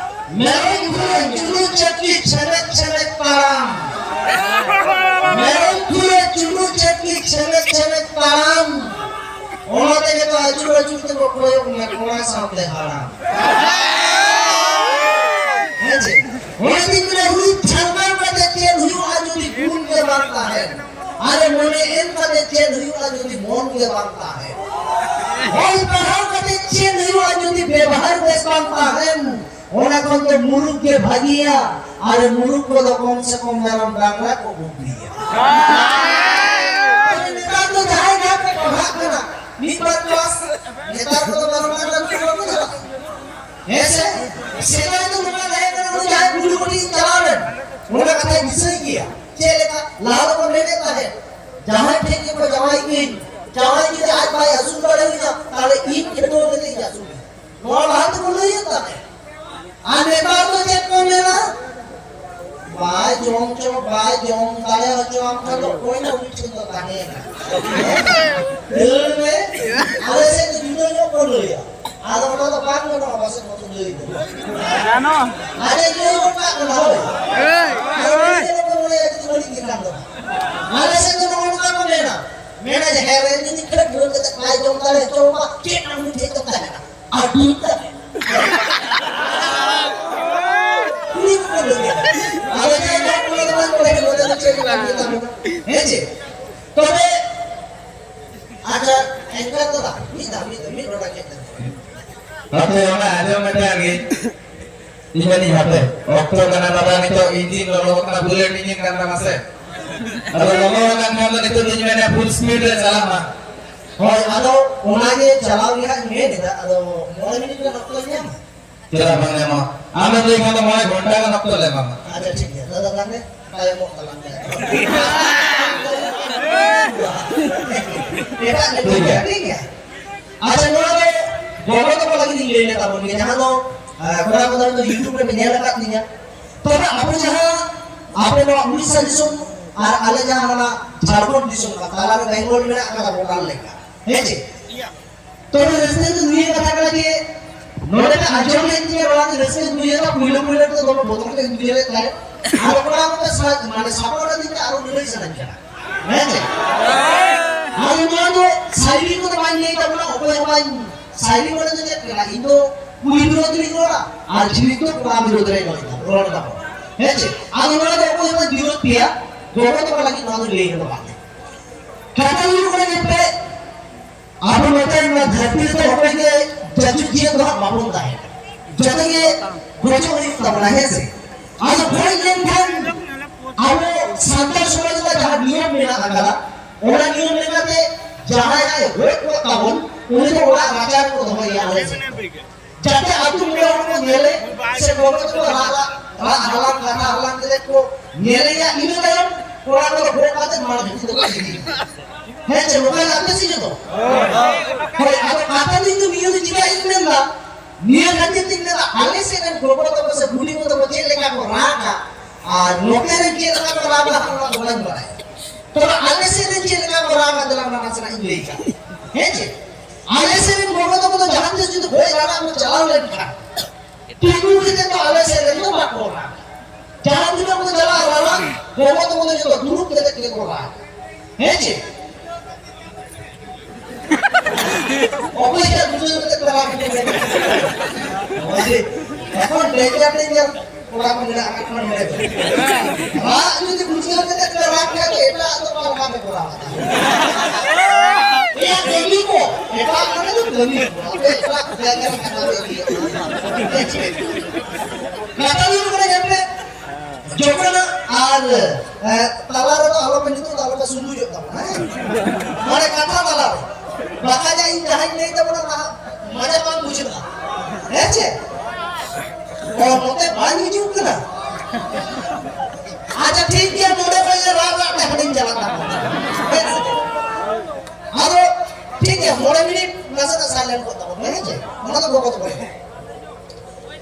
ᱢᱮᱨᱚᱢ ᱠᱷᱩᱨᱟᱹ ᱪᱩᱨᱩ ᱪᱟᱹᱠᱤ ᱪᱷᱮᱱᱮᱠ ᱪᱷᱮᱱᱮᱠ ᱛᱟᱲᱟᱢ᱾ ᱢᱮᱨᱚᱢ ᱠᱷᱩᱨᱟᱹ ᱪᱩᱨᱩ ᱪᱟᱹᱠᱤ ᱪᱷᱮᱱᱮᱠ ᱪᱷᱮᱱᱮᱠ ᱛᱟᱲᱟᱢ᱾ ᱚᱱᱟ ᱛᱮᱜᱮ ᱛᱚ ᱟᱹᱪᱩᱨ ᱟᱹᱪᱩᱨ ᱛᱮᱠᱚ ᱠᱚᱭᱚᱜ ᱢᱮ ᱠᱚᱲᱟ ᱥᱟᱶᱛᱮ ᱦᱟᱲᱟᱢ᱾ ᱦᱮᱸ ᱪᱮ? ᱚᱱᱟ ᱛᱤᱧ ᱢᱮᱱᱟ, ᱦᱩᱭ ᱪᱷᱟᱲᱠᱟᱣ ᱠᱟᱛᱮ ᱪᱮᱫ ᱦᱩᱭᱩᱜᱼᱟ ᱡᱩᱫᱤ ᱜᱩᱱ ᱜᱮ ᱵᱟᱝ ᱛᱟᱦᱮᱱ? ᱟᱨᱮ ᱢᱚᱱᱮ ᱮᱢ ᱠᱟᱛᱮ ᱪᱮᱫ ᱦᱩᱭᱩᱜᱼᱟ ᱡᱩᱫᱤ ᱢᱚᱱ ᱜᱮ ᱵᱟᱝ ᱛᱟᱦᱮᱱ? ᱚᱞ ᱯᱟᱲᱦᱟᱣ ᱠᱟᱛᱮ ᱪᱮᱫ ᱦᱩᱭᱩᱜᱼᱟ ᱡᱩᱫᱤ ᱵᱮᱵᱚᱦᱟᱨ ᱵᱮᱥ ᱵᱟᱝ ᱛᱟᱦᱮᱱ? ᱚᱱᱟ ᱠᱷᱚᱱ ᱫᱚ ᱢᱩᱨᱩᱠ ᱜᱮ ᱵᱷᱟᱹᱜᱤᱭᱟ᱾ ᱟᱨᱮ ᱢᱩᱨᱩᱠ ᱠᱚᱫᱚ ᱠᱚᱢ ᱥᱮ ᱠᱚᱢ ᱢᱮᱨᱚᱢ ᱰᱟᱝᱨᱟ ᱠᱚ ᱜᱩᱯᱤᱭᱟ᱾ ᱱᱮᱛᱟᱨ ᱫᱚ ᱡᱟᱦᱟᱸᱭ ᱡᱟᱦᱟᱸ ᱠᱚ ᱯᱟᱲᱦᱟᱜ ᱠᱟᱱᱟ, ᱢᱤᱫ ᱵᱟᱨ ᱠᱞᱟᱥ, ᱱᱮᱛᱟᱨ ᱠᱚᱫᱚ ᱢᱮᱨᱚᱢ ᱰᱟᱝᱨᱟ ᱜᱩᱯᱤ ᱵᱟᱠᱚ ᱪᱟᱞᱟᱜ ᱠᱟᱱᱟ᱾ ᱦᱮᱸ ᱥᱮ? ᱥᱮᱫᱟᱭ ᱫᱚ ᱱᱚᱝᱠᱟ ᱛᱟᱦᱮᱸ ᱠᱟᱱᱟ, ᱩᱱᱤ ᱡᱟᱦᱟᱸᱭ ᱠᱩᱞᱦᱤ ᱠᱩᱞᱦᱤ ᱪᱟᱞᱟᱣ ᱞᱮᱱ, ᱚᱱᱟ ᱠᱟᱛᱷᱟᱭ ᱫᱤᱥᱟᱹᱭ ᱜᱮᱭᱟ᱾ ᱪᱮᱫ ᱞᱮᱠᱟ? ᱞᱟᱦᱟ ᱫᱚᱠᱚ ᱢᱮᱱᱮᱫ ᱛᱟᱦᱮᱸᱫ, ᱡᱟᱦᱟᱸᱭ ᱴᱷᱮᱱ ᱜᱮᱠᱚ ᱡᱟᱶᱟᱭ ᱠᱤᱧ, ᱡᱟᱶᱟᱭ ᱡᱩᱫᱤ ᱟᱡ ᱵᱟᱭ ᱟᱹᱥᱩᱞ ᱫᱟᱲᱮᱭᱟᱹᱧᱟ, ᱛᱟᱦᱞᱮ ᱤᱧ ᱠᱷᱮᱛᱚ ᱠᱟᱛᱮ ᱤᱧ ᱟᱹᱥᱩᱞ ᱠᱤᱧ᱾ ᱱᱚᱣᱟ ᱞᱟᱦᱟ ᱛᱮᱠᱚ ᱞᱟᱹᱭᱮᱫ ᱛᱟᱦᱮᱸᱫ᱾ ᱟᱨ ᱱᱮᱛᱟᱨ ᱫᱚ ᱪᱮᱫ ᱠᱚ ᱢᱮᱱᱟ? ᱵᱟᱭ ᱡᱚᱢ ᱪᱚ, ᱵᱟᱭ ᱡᱚᱢ ᱫᱟᱲᱮ ᱦᱚᱪᱚᱣᱟᱢ ᱠᱷᱟᱱ ᱫᱚ ᱚᱠᱚᱭ ᱫᱚ ᱩᱱᱤ ᱴᱷᱮᱱ ᱫᱚ ᱛᱟᱦᱮᱸᱭᱮᱱᱟ? ᱫᱟᱹᱲ ᱢᱮ᱾ ᱟᱞᱮ ᱥᱮᱫ ᱫᱚ ᱡᱩᱫᱟᱹ ᱧᱚᱜ ᱠᱚ ᱞᱟᱹᱭᱟ᱾ ᱟᱫᱚ ᱚᱱᱟ ᱫᱚ ᱵᱟᱝ ᱜᱟᱱᱚᱜᱼᱟ, ᱯᱟᱥᱮᱡ ᱵᱟᱠᱚ ᱞᱟᱹᱭ ᱫᱟ᱾ ᱜᱟᱱᱚᱜ᱾ ᱟᱨᱮ ᱞᱟᱹᱭ ᱜᱚᱫ ᱠᱟᱜ ᱠᱟᱱᱟ, ᱦᱳᱭ᱾ ᱦᱳᱭ, ᱟᱫᱚ ᱦᱳᱭ᱾ ᱩᱱᱤ ᱫᱚ ᱵᱟᱹᱲᱤᱡ ᱜᱮ ᱠᱷᱟᱱ ᱫᱚ᱾ ᱟᱞᱮ ᱥᱮᱫ ᱫᱚ ᱱᱚᱜᱼᱚ ᱱᱚᱝᱠᱟ ᱠᱚ ᱢᱮᱱᱟ᱾ ᱢᱮᱱᱟ ᱡᱮ, "ᱦᱮᱸ ᱨᱮ, ᱡᱩᱫᱤ ᱠᱷᱟᱹᱞᱤ ᱜᱷᱟᱹᱲ ᱠᱟᱛᱮ ᱵᱟᱭ ᱡᱚᱢ ᱫᱟᱲᱮ ᱦᱚᱪᱚ ᱢᱟ, ᱪᱮᱫ ᱟᱢ ᱴᱷᱮᱡ ᱫᱚ ᱛᱟᱦᱮᱱᱟ?" ᱟᱹᱰᱤ ᱛᱟᱦᱮᱱᱟ᱾ ᱩᱱᱤ ᱠᱚ ᱞᱟᱹᱭᱟ᱾ ᱟᱞᱮ ᱫᱚ ᱡᱚᱢ ᱠᱚᱞᱮ ᱫᱚ ᱵᱟᱝ ᱠᱚᱞᱮ ᱠᱟᱱᱟ, ᱟᱞᱮ ᱫᱚ ᱪᱮᱫ ᱜᱮ ᱵᱟᱝ ᱢᱮᱛᱟ ᱵᱚᱱᱟ᱾ ᱦᱮᱸ ᱪᱮ? ᱛᱚᱵᱮ ᱟᱪᱪᱷᱟ, ᱮᱱᱠᱷᱟᱱ ᱫᱚ ᱵᱟᱝ, ᱢᱤᱫ ᱫᱷᱟᱣ, ᱢᱤᱫ ᱫᱷᱟᱣ, ᱢᱤᱫ ᱰᱚᱸᱰᱟ ᱪᱮᱫ ᱫᱷᱟᱣ? ᱦᱟᱯᱮ, ᱚᱱᱟ ᱟᱸᱡᱚᱢ ᱢᱮ ᱛᱟᱦᱮᱸ ᱜᱮ᱾ ᱤᱧ ᱢᱮᱱᱤᱧ ᱦᱟᱯᱮ, ᱚᱠᱛᱚ ᱠᱟᱱᱟ ᱵᱟᱵᱟ, ᱱᱤᱛᱚᱜ engine ᱞᱚᱞᱚ ᱠᱟᱱᱟ, bullet engine ᱠᱟᱱ ᱛᱟᱢᱟ ᱥᱮ? ᱟᱫᱚ ᱞᱚᱞᱚ ᱟᱠᱟᱱ ᱠᱷᱟᱱ ᱫᱚ ᱱᱤᱛᱚᱜ ᱫᱚᱧ ᱢᱮᱱᱟ full speed ᱨᱮ ᱪᱟᱞᱟᱜ ᱢᱟ᱾ ᱦᱳᱭ, ᱟᱫᱚ ᱚᱱᱟᱜᱮ ᱪᱟᱞᱟᱣ ᱜᱮ ᱦᱟᱸᱜ ᱤᱧ ᱢᱮᱱ ᱮᱫᱟ, ᱟᱫᱚ ᱢᱚᱬᱮ ᱢᱤᱱᱤᱴ ᱜᱟᱱ ᱚᱠᱛᱚ ᱧᱟᱢᱟ? ᱪᱮᱫᱟᱜ ᱵᱟᱝ ᱧᱟᱢᱚᱜᱼᱟ? ᱟᱢᱮᱢ ᱞᱟᱹᱭ ᱠᱷᱟᱱ ᱫᱚ ᱢᱚᱬᱮ ᱜᱷᱚᱱᱴᱟ ᱜᱟᱱ ᱚᱠᱛᱚ ᱞᱮ ᱮᱢᱟᱢᱟ᱾ ᱟᱪᱪᱷᱟ, ᱴᱷᱤᱠ ᱜᱮᱭᱟ, ᱫᱟᱫᱟ, ᱛᱟᱦᱞᱮ ᱛᱟᱭᱚᱢᱚᱜ ᱛᱟᱞᱟᱝ ᱢᱮ᱾ ᱮᱴᱟᱜ ᱞᱮᱠᱟ, ᱴᱷᱤᱠ ᱜᱮᱭᱟ᱾ ᱴᱷᱤᱠ ᱜᱮᱭᱟ᱾ ᱟᱪᱪᱷᱟ, ᱱᱚᱣᱟ ᱫᱚ ᱜᱚᱜᱚ ᱛᱟᱠᱚ ᱞᱟᱹᱜᱤᱫ ᱤᱧ ᱞᱟᱹᱭ ᱞᱮᱫᱟ ᱵᱚᱱ ᱜᱮ, ᱡᱟᱦᱟᱸ ᱫᱚ, ᱟᱸ, ᱠᱚᱲᱟ ᱠᱚᱫᱚ ᱦᱚᱭᱛᱳ YouTube ᱨᱮᱯᱮ ᱧᱮᱞ ᱟᱠᱟᱫ ᱛᱤᱧᱟ᱾ ᱛᱚᱵᱮ ᱟᱵᱚ ᱡᱟᱦᱟᱸ, ᱟᱯᱮ ᱱᱚᱣᱟ ᱩᱲᱤᱥᱥᱟ ᱫᱤᱥᱚᱢ ᱟᱨ ᱟᱞᱮ ᱡᱟᱦᱟᱸ ᱦᱟᱱᱟ ᱡᱷᱟᱲᱠᱷᱚᱸᱰ ᱫᱤᱥᱚᱢ ᱠᱟᱱ, ᱛᱟᱞᱟᱨᱮ ᱵᱮᱝᱜᱚᱞ ᱢᱮᱱᱟᱜ ᱟᱠᱟᱫᱟ, border ᱞᱮᱠᱟ, ᱦᱮᱸ ᱪᱮ? ᱛᱚᱵᱮ ᱨᱟᱹᱥᱠᱟᱹ ᱫᱚ ᱱᱤᱭᱟᱹ ᱠᱟᱛᱷᱟ ᱠᱟᱱᱟ ᱡᱮ ᱱᱚᱰᱮ ᱯᱮ ᱟᱸᱡᱚᱢ ᱞᱮᱫ ᱛᱤᱧᱟᱹ, ᱱᱚᱣᱟ ᱜᱮ ᱨᱟᱹᱥᱠᱟᱹ ᱫᱚ ᱱᱤᱭᱟᱹ ᱫᱚ ᱯᱩᱭᱞᱩ ᱯᱩᱭᱞᱩ ᱨᱮᱫᱚ ᱫᱚᱢᱮ ᱵᱚᱛᱚᱨ ᱛᱮ ᱵᱩᱡᱷᱟᱹᱣ ᱞᱮᱫ ᱛᱟᱦᱮᱸᱫ᱾ ᱟᱨ ᱚᱱᱟ ᱠᱚ ᱥᱟ-, ᱢᱟᱱᱮ ᱥᱟᱯᱲᱟᱣ ᱞᱟᱹᱜᱤᱫ ᱛᱮ ᱟᱨᱚ ᱞᱟᱹᱞᱟᱹᱭ ᱥᱟᱱᱟᱧ ᱠᱟᱱᱟ᱾ ᱦᱮᱸ ᱪᱮ? ᱟᱨ ᱱᱚᱣᱟ ᱫᱚ ᱥᱟᱭᱨᱤ ᱠᱚᱫᱚ ᱵᱟᱹᱧ ᱞᱟᱹᱭ ᱛᱟᱵᱚᱱᱟ, ᱚᱠᱚᱭ ᱦᱚᱸ ᱵᱟᱹᱧ, ᱥᱟᱭᱨᱤ ᱢᱟᱱᱮ ᱫᱚ ᱪᱮᱫ ᱠᱟᱱᱟ? ᱤᱧ ᱫᱚ ᱠᱩᱲᱤ ᱵᱤᱨᱳᱫᱷ ᱨᱮᱧ ᱨᱚᱲᱟ, ᱟᱨ ᱡᱷᱤᱲᱤᱠ ᱫᱚ ᱠᱚᱲᱟ ᱵᱤᱨᱳᱫᱷ ᱨᱮ ᱨᱚᱲ ᱮᱫᱟ, ᱨᱚᱲ ᱮᱫᱟ ᱠᱚ᱾ ᱦᱮᱸ ᱪᱮ? ᱟᱫᱚ ᱱᱚᱣᱟ ᱫᱚ ᱚᱠᱚᱭ ᱦᱚᱸ ᱵᱤᱨᱳᱫᱷ ᱯᱮᱭᱟ, ᱜᱚᱜᱚ ᱛᱟᱠᱚ ᱞᱟᱹᱜᱤᱫ ᱱᱚᱣᱟ ᱫᱚ ᱞᱟᱹᱭ ᱦᱚᱴᱚ ᱠᱟᱜ ᱢᱮ᱾ ᱠᱟᱛᱷᱟ ᱦᱩᱭᱩᱜ ᱠᱟᱱᱟ, ᱧᱮᱞ ᱯᱮ, ᱟᱵᱚ ᱱᱚᱛᱮ ᱱᱚᱣᱟ ᱫᱷᱟᱹᱨᱛᱤ ᱨᱮᱫᱚ ᱚᱠᱚᱭ ᱜᱮ ᱡᱟᱹᱡᱩᱜ ᱡᱤᱭᱟᱹ ᱫᱚ ᱦᱟᱸᱜ ᱵᱟᱵᱚᱱ ᱛᱟᱦᱮᱱᱟ, ᱡᱚᱛᱚ ᱜᱮ ᱜᱚᱡᱚᱜ ᱦᱩᱭᱩᱜ ᱛᱟᱵᱚᱱᱟ, ᱦᱮᱸ ᱥᱮ? ᱟᱫᱚ ᱜᱚᱡ ᱞᱮᱱᱠᱷᱟᱱ ᱟᱵᱚ ᱥᱟᱱᱛᱟᱲ ᱥᱚᱢᱟᱡᱽ ᱨᱮ ᱡᱟᱦᱟᱸ ᱱᱤᱭᱚᱢ ᱢᱮᱱᱟᱜ ᱟᱠᱟᱫᱟ, ᱚᱱᱟ ᱱᱤᱭᱚᱢ ᱞᱮᱠᱟᱛᱮ ᱡᱟᱦᱟᱸᱭ ᱦᱟᱸᱜ ᱮ ᱜᱚᱡ ᱠᱚᱜ ᱛᱟᱵᱚᱱ, ᱩᱱᱤ ᱫᱚ ᱚᱲᱟᱜ ᱨᱟᱪᱟ ᱨᱮᱠᱚ ᱫᱚᱦᱚᱭᱮᱭᱟ ᱟᱞᱮ ᱥᱮᱫ᱾ ᱡᱟᱛᱮ ᱟᱹᱛᱩ ᱢᱚᱬᱮ ᱦᱚᱲ ᱠᱚ ᱧᱮᱞᱮ, ᱥᱮ ᱜᱚᱜᱚ ᱛᱟᱠᱚ ᱨᱟᱜ, ᱨᱟᱜ, ᱨᱟᱜ ᱦᱟᱞᱟᱝ, ᱠᱟᱛᱷᱟ ᱦᱟᱞᱟᱝ ᱠᱟᱛᱮ ᱠᱚ ᱧᱮᱞᱮᱭᱟ, ᱤᱱᱟᱹ ᱛᱟᱭᱚᱢ ᱠᱚᱲᱟ ᱠᱚᱫᱚ ᱜᱚᱜ ᱠᱟᱛᱮ ᱢᱟᱲᱟᱝ ᱵᱷᱤᱛᱤᱨ ᱛᱮᱠᱚ ᱤᱫᱤᱭᱮᱭᱟ᱾ ᱦᱮᱸ ᱪᱮ, ᱱᱚᱝᱠᱟ ᱜᱮ ᱟᱯᱮ ᱥᱮᱫ ᱡᱚᱛᱚ? ᱦᱳᱭ, ᱟᱫᱚ ᱠᱟᱛᱷᱟ ᱫᱚ ᱤᱧ ᱫᱚ ᱱᱤᱭᱟᱹ ᱫᱚ ᱪᱮᱫᱟᱜ ᱤᱧ ᱢᱮᱱᱫᱟ? ᱱᱤᱭᱟᱹ ᱠᱷᱟᱹᱛᱤᱨ ᱛᱤᱧ ᱢᱮᱱᱫᱟ, ᱟᱞᱮ ᱥᱮᱫ ᱨᱮᱱ ᱜᱚᱜᱚ ᱛᱟᱠᱚ ᱥᱮ ᱵᱩᱰᱤ ᱜᱚ ᱛᱟᱠᱚ ᱪᱮᱫ ᱞᱮᱠᱟ ᱠᱚ ᱨᱟᱜᱟ, ᱟᱨ ᱱᱚᱛᱮ ᱨᱮ ᱪᱮᱫ ᱞᱮᱠᱟ ᱠᱚ ᱨᱟᱜᱟ, ᱚᱱᱟ ᱫᱚ ᱵᱟᱹᱧ ᱵᱟᱲᱟᱭᱟ᱾ ᱛᱚᱵᱮ ᱟᱞᱮ ᱥᱮᱫ ᱨᱮ ᱪᱮᱫ ᱞᱮᱠᱟ ᱠᱚ ᱨᱟᱜᱟ, ᱫᱮᱞᱟ ᱚᱱᱟ ᱱᱟᱥᱮᱱᱟᱜ ᱤᱧ ᱞᱟᱹᱭ ᱠᱟᱜ᱾ ᱦᱮᱸ ᱪᱮ? ᱟᱞᱮ ᱥᱮᱫ ᱨᱮᱱ ᱜᱚᱜᱚ ᱛᱟᱠᱚ ᱫᱚ ᱡᱟᱦᱟᱸ ᱛᱤᱥ ᱡᱩᱫᱤ ᱜᱚᱡ ᱨᱟᱱᱟᱜ ᱠᱚ ᱪᱟᱞᱟᱣ ᱞᱮᱱᱠᱷᱟᱱ, ᱛᱤᱸᱜᱩ ᱠᱟᱛᱮ ᱫᱚ ᱟᱞᱮ ᱥᱮᱫ ᱨᱮᱱ ᱫᱚ ᱵᱟᱠᱚ ᱨᱟᱜᱟ᱾ ᱡᱟᱦᱟᱸ ᱛᱤᱱᱟᱹᱜ ᱠᱚ ᱪᱟᱞᱟᱜᱼᱟ ᱨᱟᱱᱟᱜ, ᱜᱚᱜᱚ ᱛᱟᱠᱚ ᱫᱚ ᱡᱚᱛᱚ ᱫᱩᱲᱩᱵ ᱠᱟᱛᱮ ᱜᱮ ᱠᱚ ᱨᱟᱜᱟ᱾ ᱦᱮᱸ ᱪᱮ? ᱚᱠᱚᱭ ᱴᱟᱜ ᱵᱩᱡᱷᱟᱹᱣ ᱠᱟᱛᱮ ᱠᱚ ᱨᱟᱜ ᱠᱟᱱᱟ? ᱚᱠᱚᱭ? ᱮᱠᱷᱚᱱ danger, danger ᱠᱚᱲᱟ ᱠᱚ ᱢᱮᱱᱟᱜ ᱟᱠᱟᱫ ᱠᱚᱣᱟ ᱱᱚᱰᱮ ᱫᱚ᱾ ᱨᱟᱜ ᱡᱩᱫᱤ ᱵᱩᱡᱷᱟᱹᱣ ᱠᱟᱛᱮ ᱯᱮ ᱨᱟᱜ ᱠᱷᱟᱱ ᱫᱚ ᱮᱴᱟᱜ ᱫᱚ ᱚᱠᱟ ᱞᱮᱠᱟ ᱯᱮ ᱠᱚᱨᱟᱣᱟ? ᱮᱭᱟ ᱠᱟᱹᱢᱤ ᱠᱚ, ᱮᱴᱟᱜ ᱠᱚᱨᱮ ᱫᱚ ᱠᱟᱹᱢᱤ ᱠᱚ᱾ ᱟᱯᱮ ᱮᱴᱟᱜ ᱡᱟᱭᱜᱟ ᱨᱮ ᱠᱟᱹᱢᱤ ᱠᱚ᱾ ᱠᱟᱛᱷᱟ ᱫᱚ ᱦᱩᱭᱩᱜ ᱠᱟᱱᱟ, ᱧᱮᱞ ᱯᱮ, ᱡᱚᱠᱷᱚᱱ ᱟᱨ, ᱮ, ᱛᱟᱞᱟ ᱨᱮᱫᱚ ᱟᱞᱚᱯᱮ, ᱱᱤᱛᱚᱜ ᱫᱚ ᱟᱞᱚᱯᱮ ᱥᱩᱨᱩᱡᱚᱜ ᱛᱟᱵᱚᱱᱟ, ᱦᱮᱸ? ᱢᱟᱱᱮ ᱠᱟᱛᱷᱟ ᱛᱟᱞᱟ ᱨᱮ᱾ ᱵᱟᱠᱷᱟᱡ ᱤᱧ ᱡᱟᱦᱟᱸᱧ ᱞᱟᱹᱭ ᱛᱟᱵᱚᱱᱟ, ᱚᱱᱟ ᱢᱟᱡᱟ ᱵᱟᱝ ᱵᱩᱡᱷᱟᱹᱜᱼᱟ, ᱦᱮᱸ ᱪᱮ? ᱚ, ᱱᱚᱛᱮ ᱵᱟᱝ ᱦᱤᱡᱩᱜ ᱠᱟᱱᱟ᱾ ᱟᱪᱪᱷᱟ, ᱴᱷᱤᱠ ᱜᱮᱭᱟ, ᱱᱚᱰᱮ ᱠᱷᱚᱱ ᱜᱮ ᱨᱟᱜ ᱨᱟᱜ ᱛᱮ ᱦᱟᱸᱰᱮᱧ ᱪᱟᱞᱟᱜ ᱠᱟᱱᱟ᱾ ᱦᱮᱸ ᱥᱮ? ᱟᱫᱚ ᱴᱷᱤᱠ ᱜᱮᱭᱟ, ᱢᱚᱬᱮ ᱢᱤᱱᱤᱴ ᱱᱟᱥᱮᱱᱟᱜ silent ᱠᱚᱜ ᱛᱟᱵᱚᱱ ᱢᱮ, ᱦᱮᱸ ᱪᱮ? ᱚᱱᱟ ᱫᱚ ᱜᱚᱜᱚ ᱛᱟᱠᱚ᱾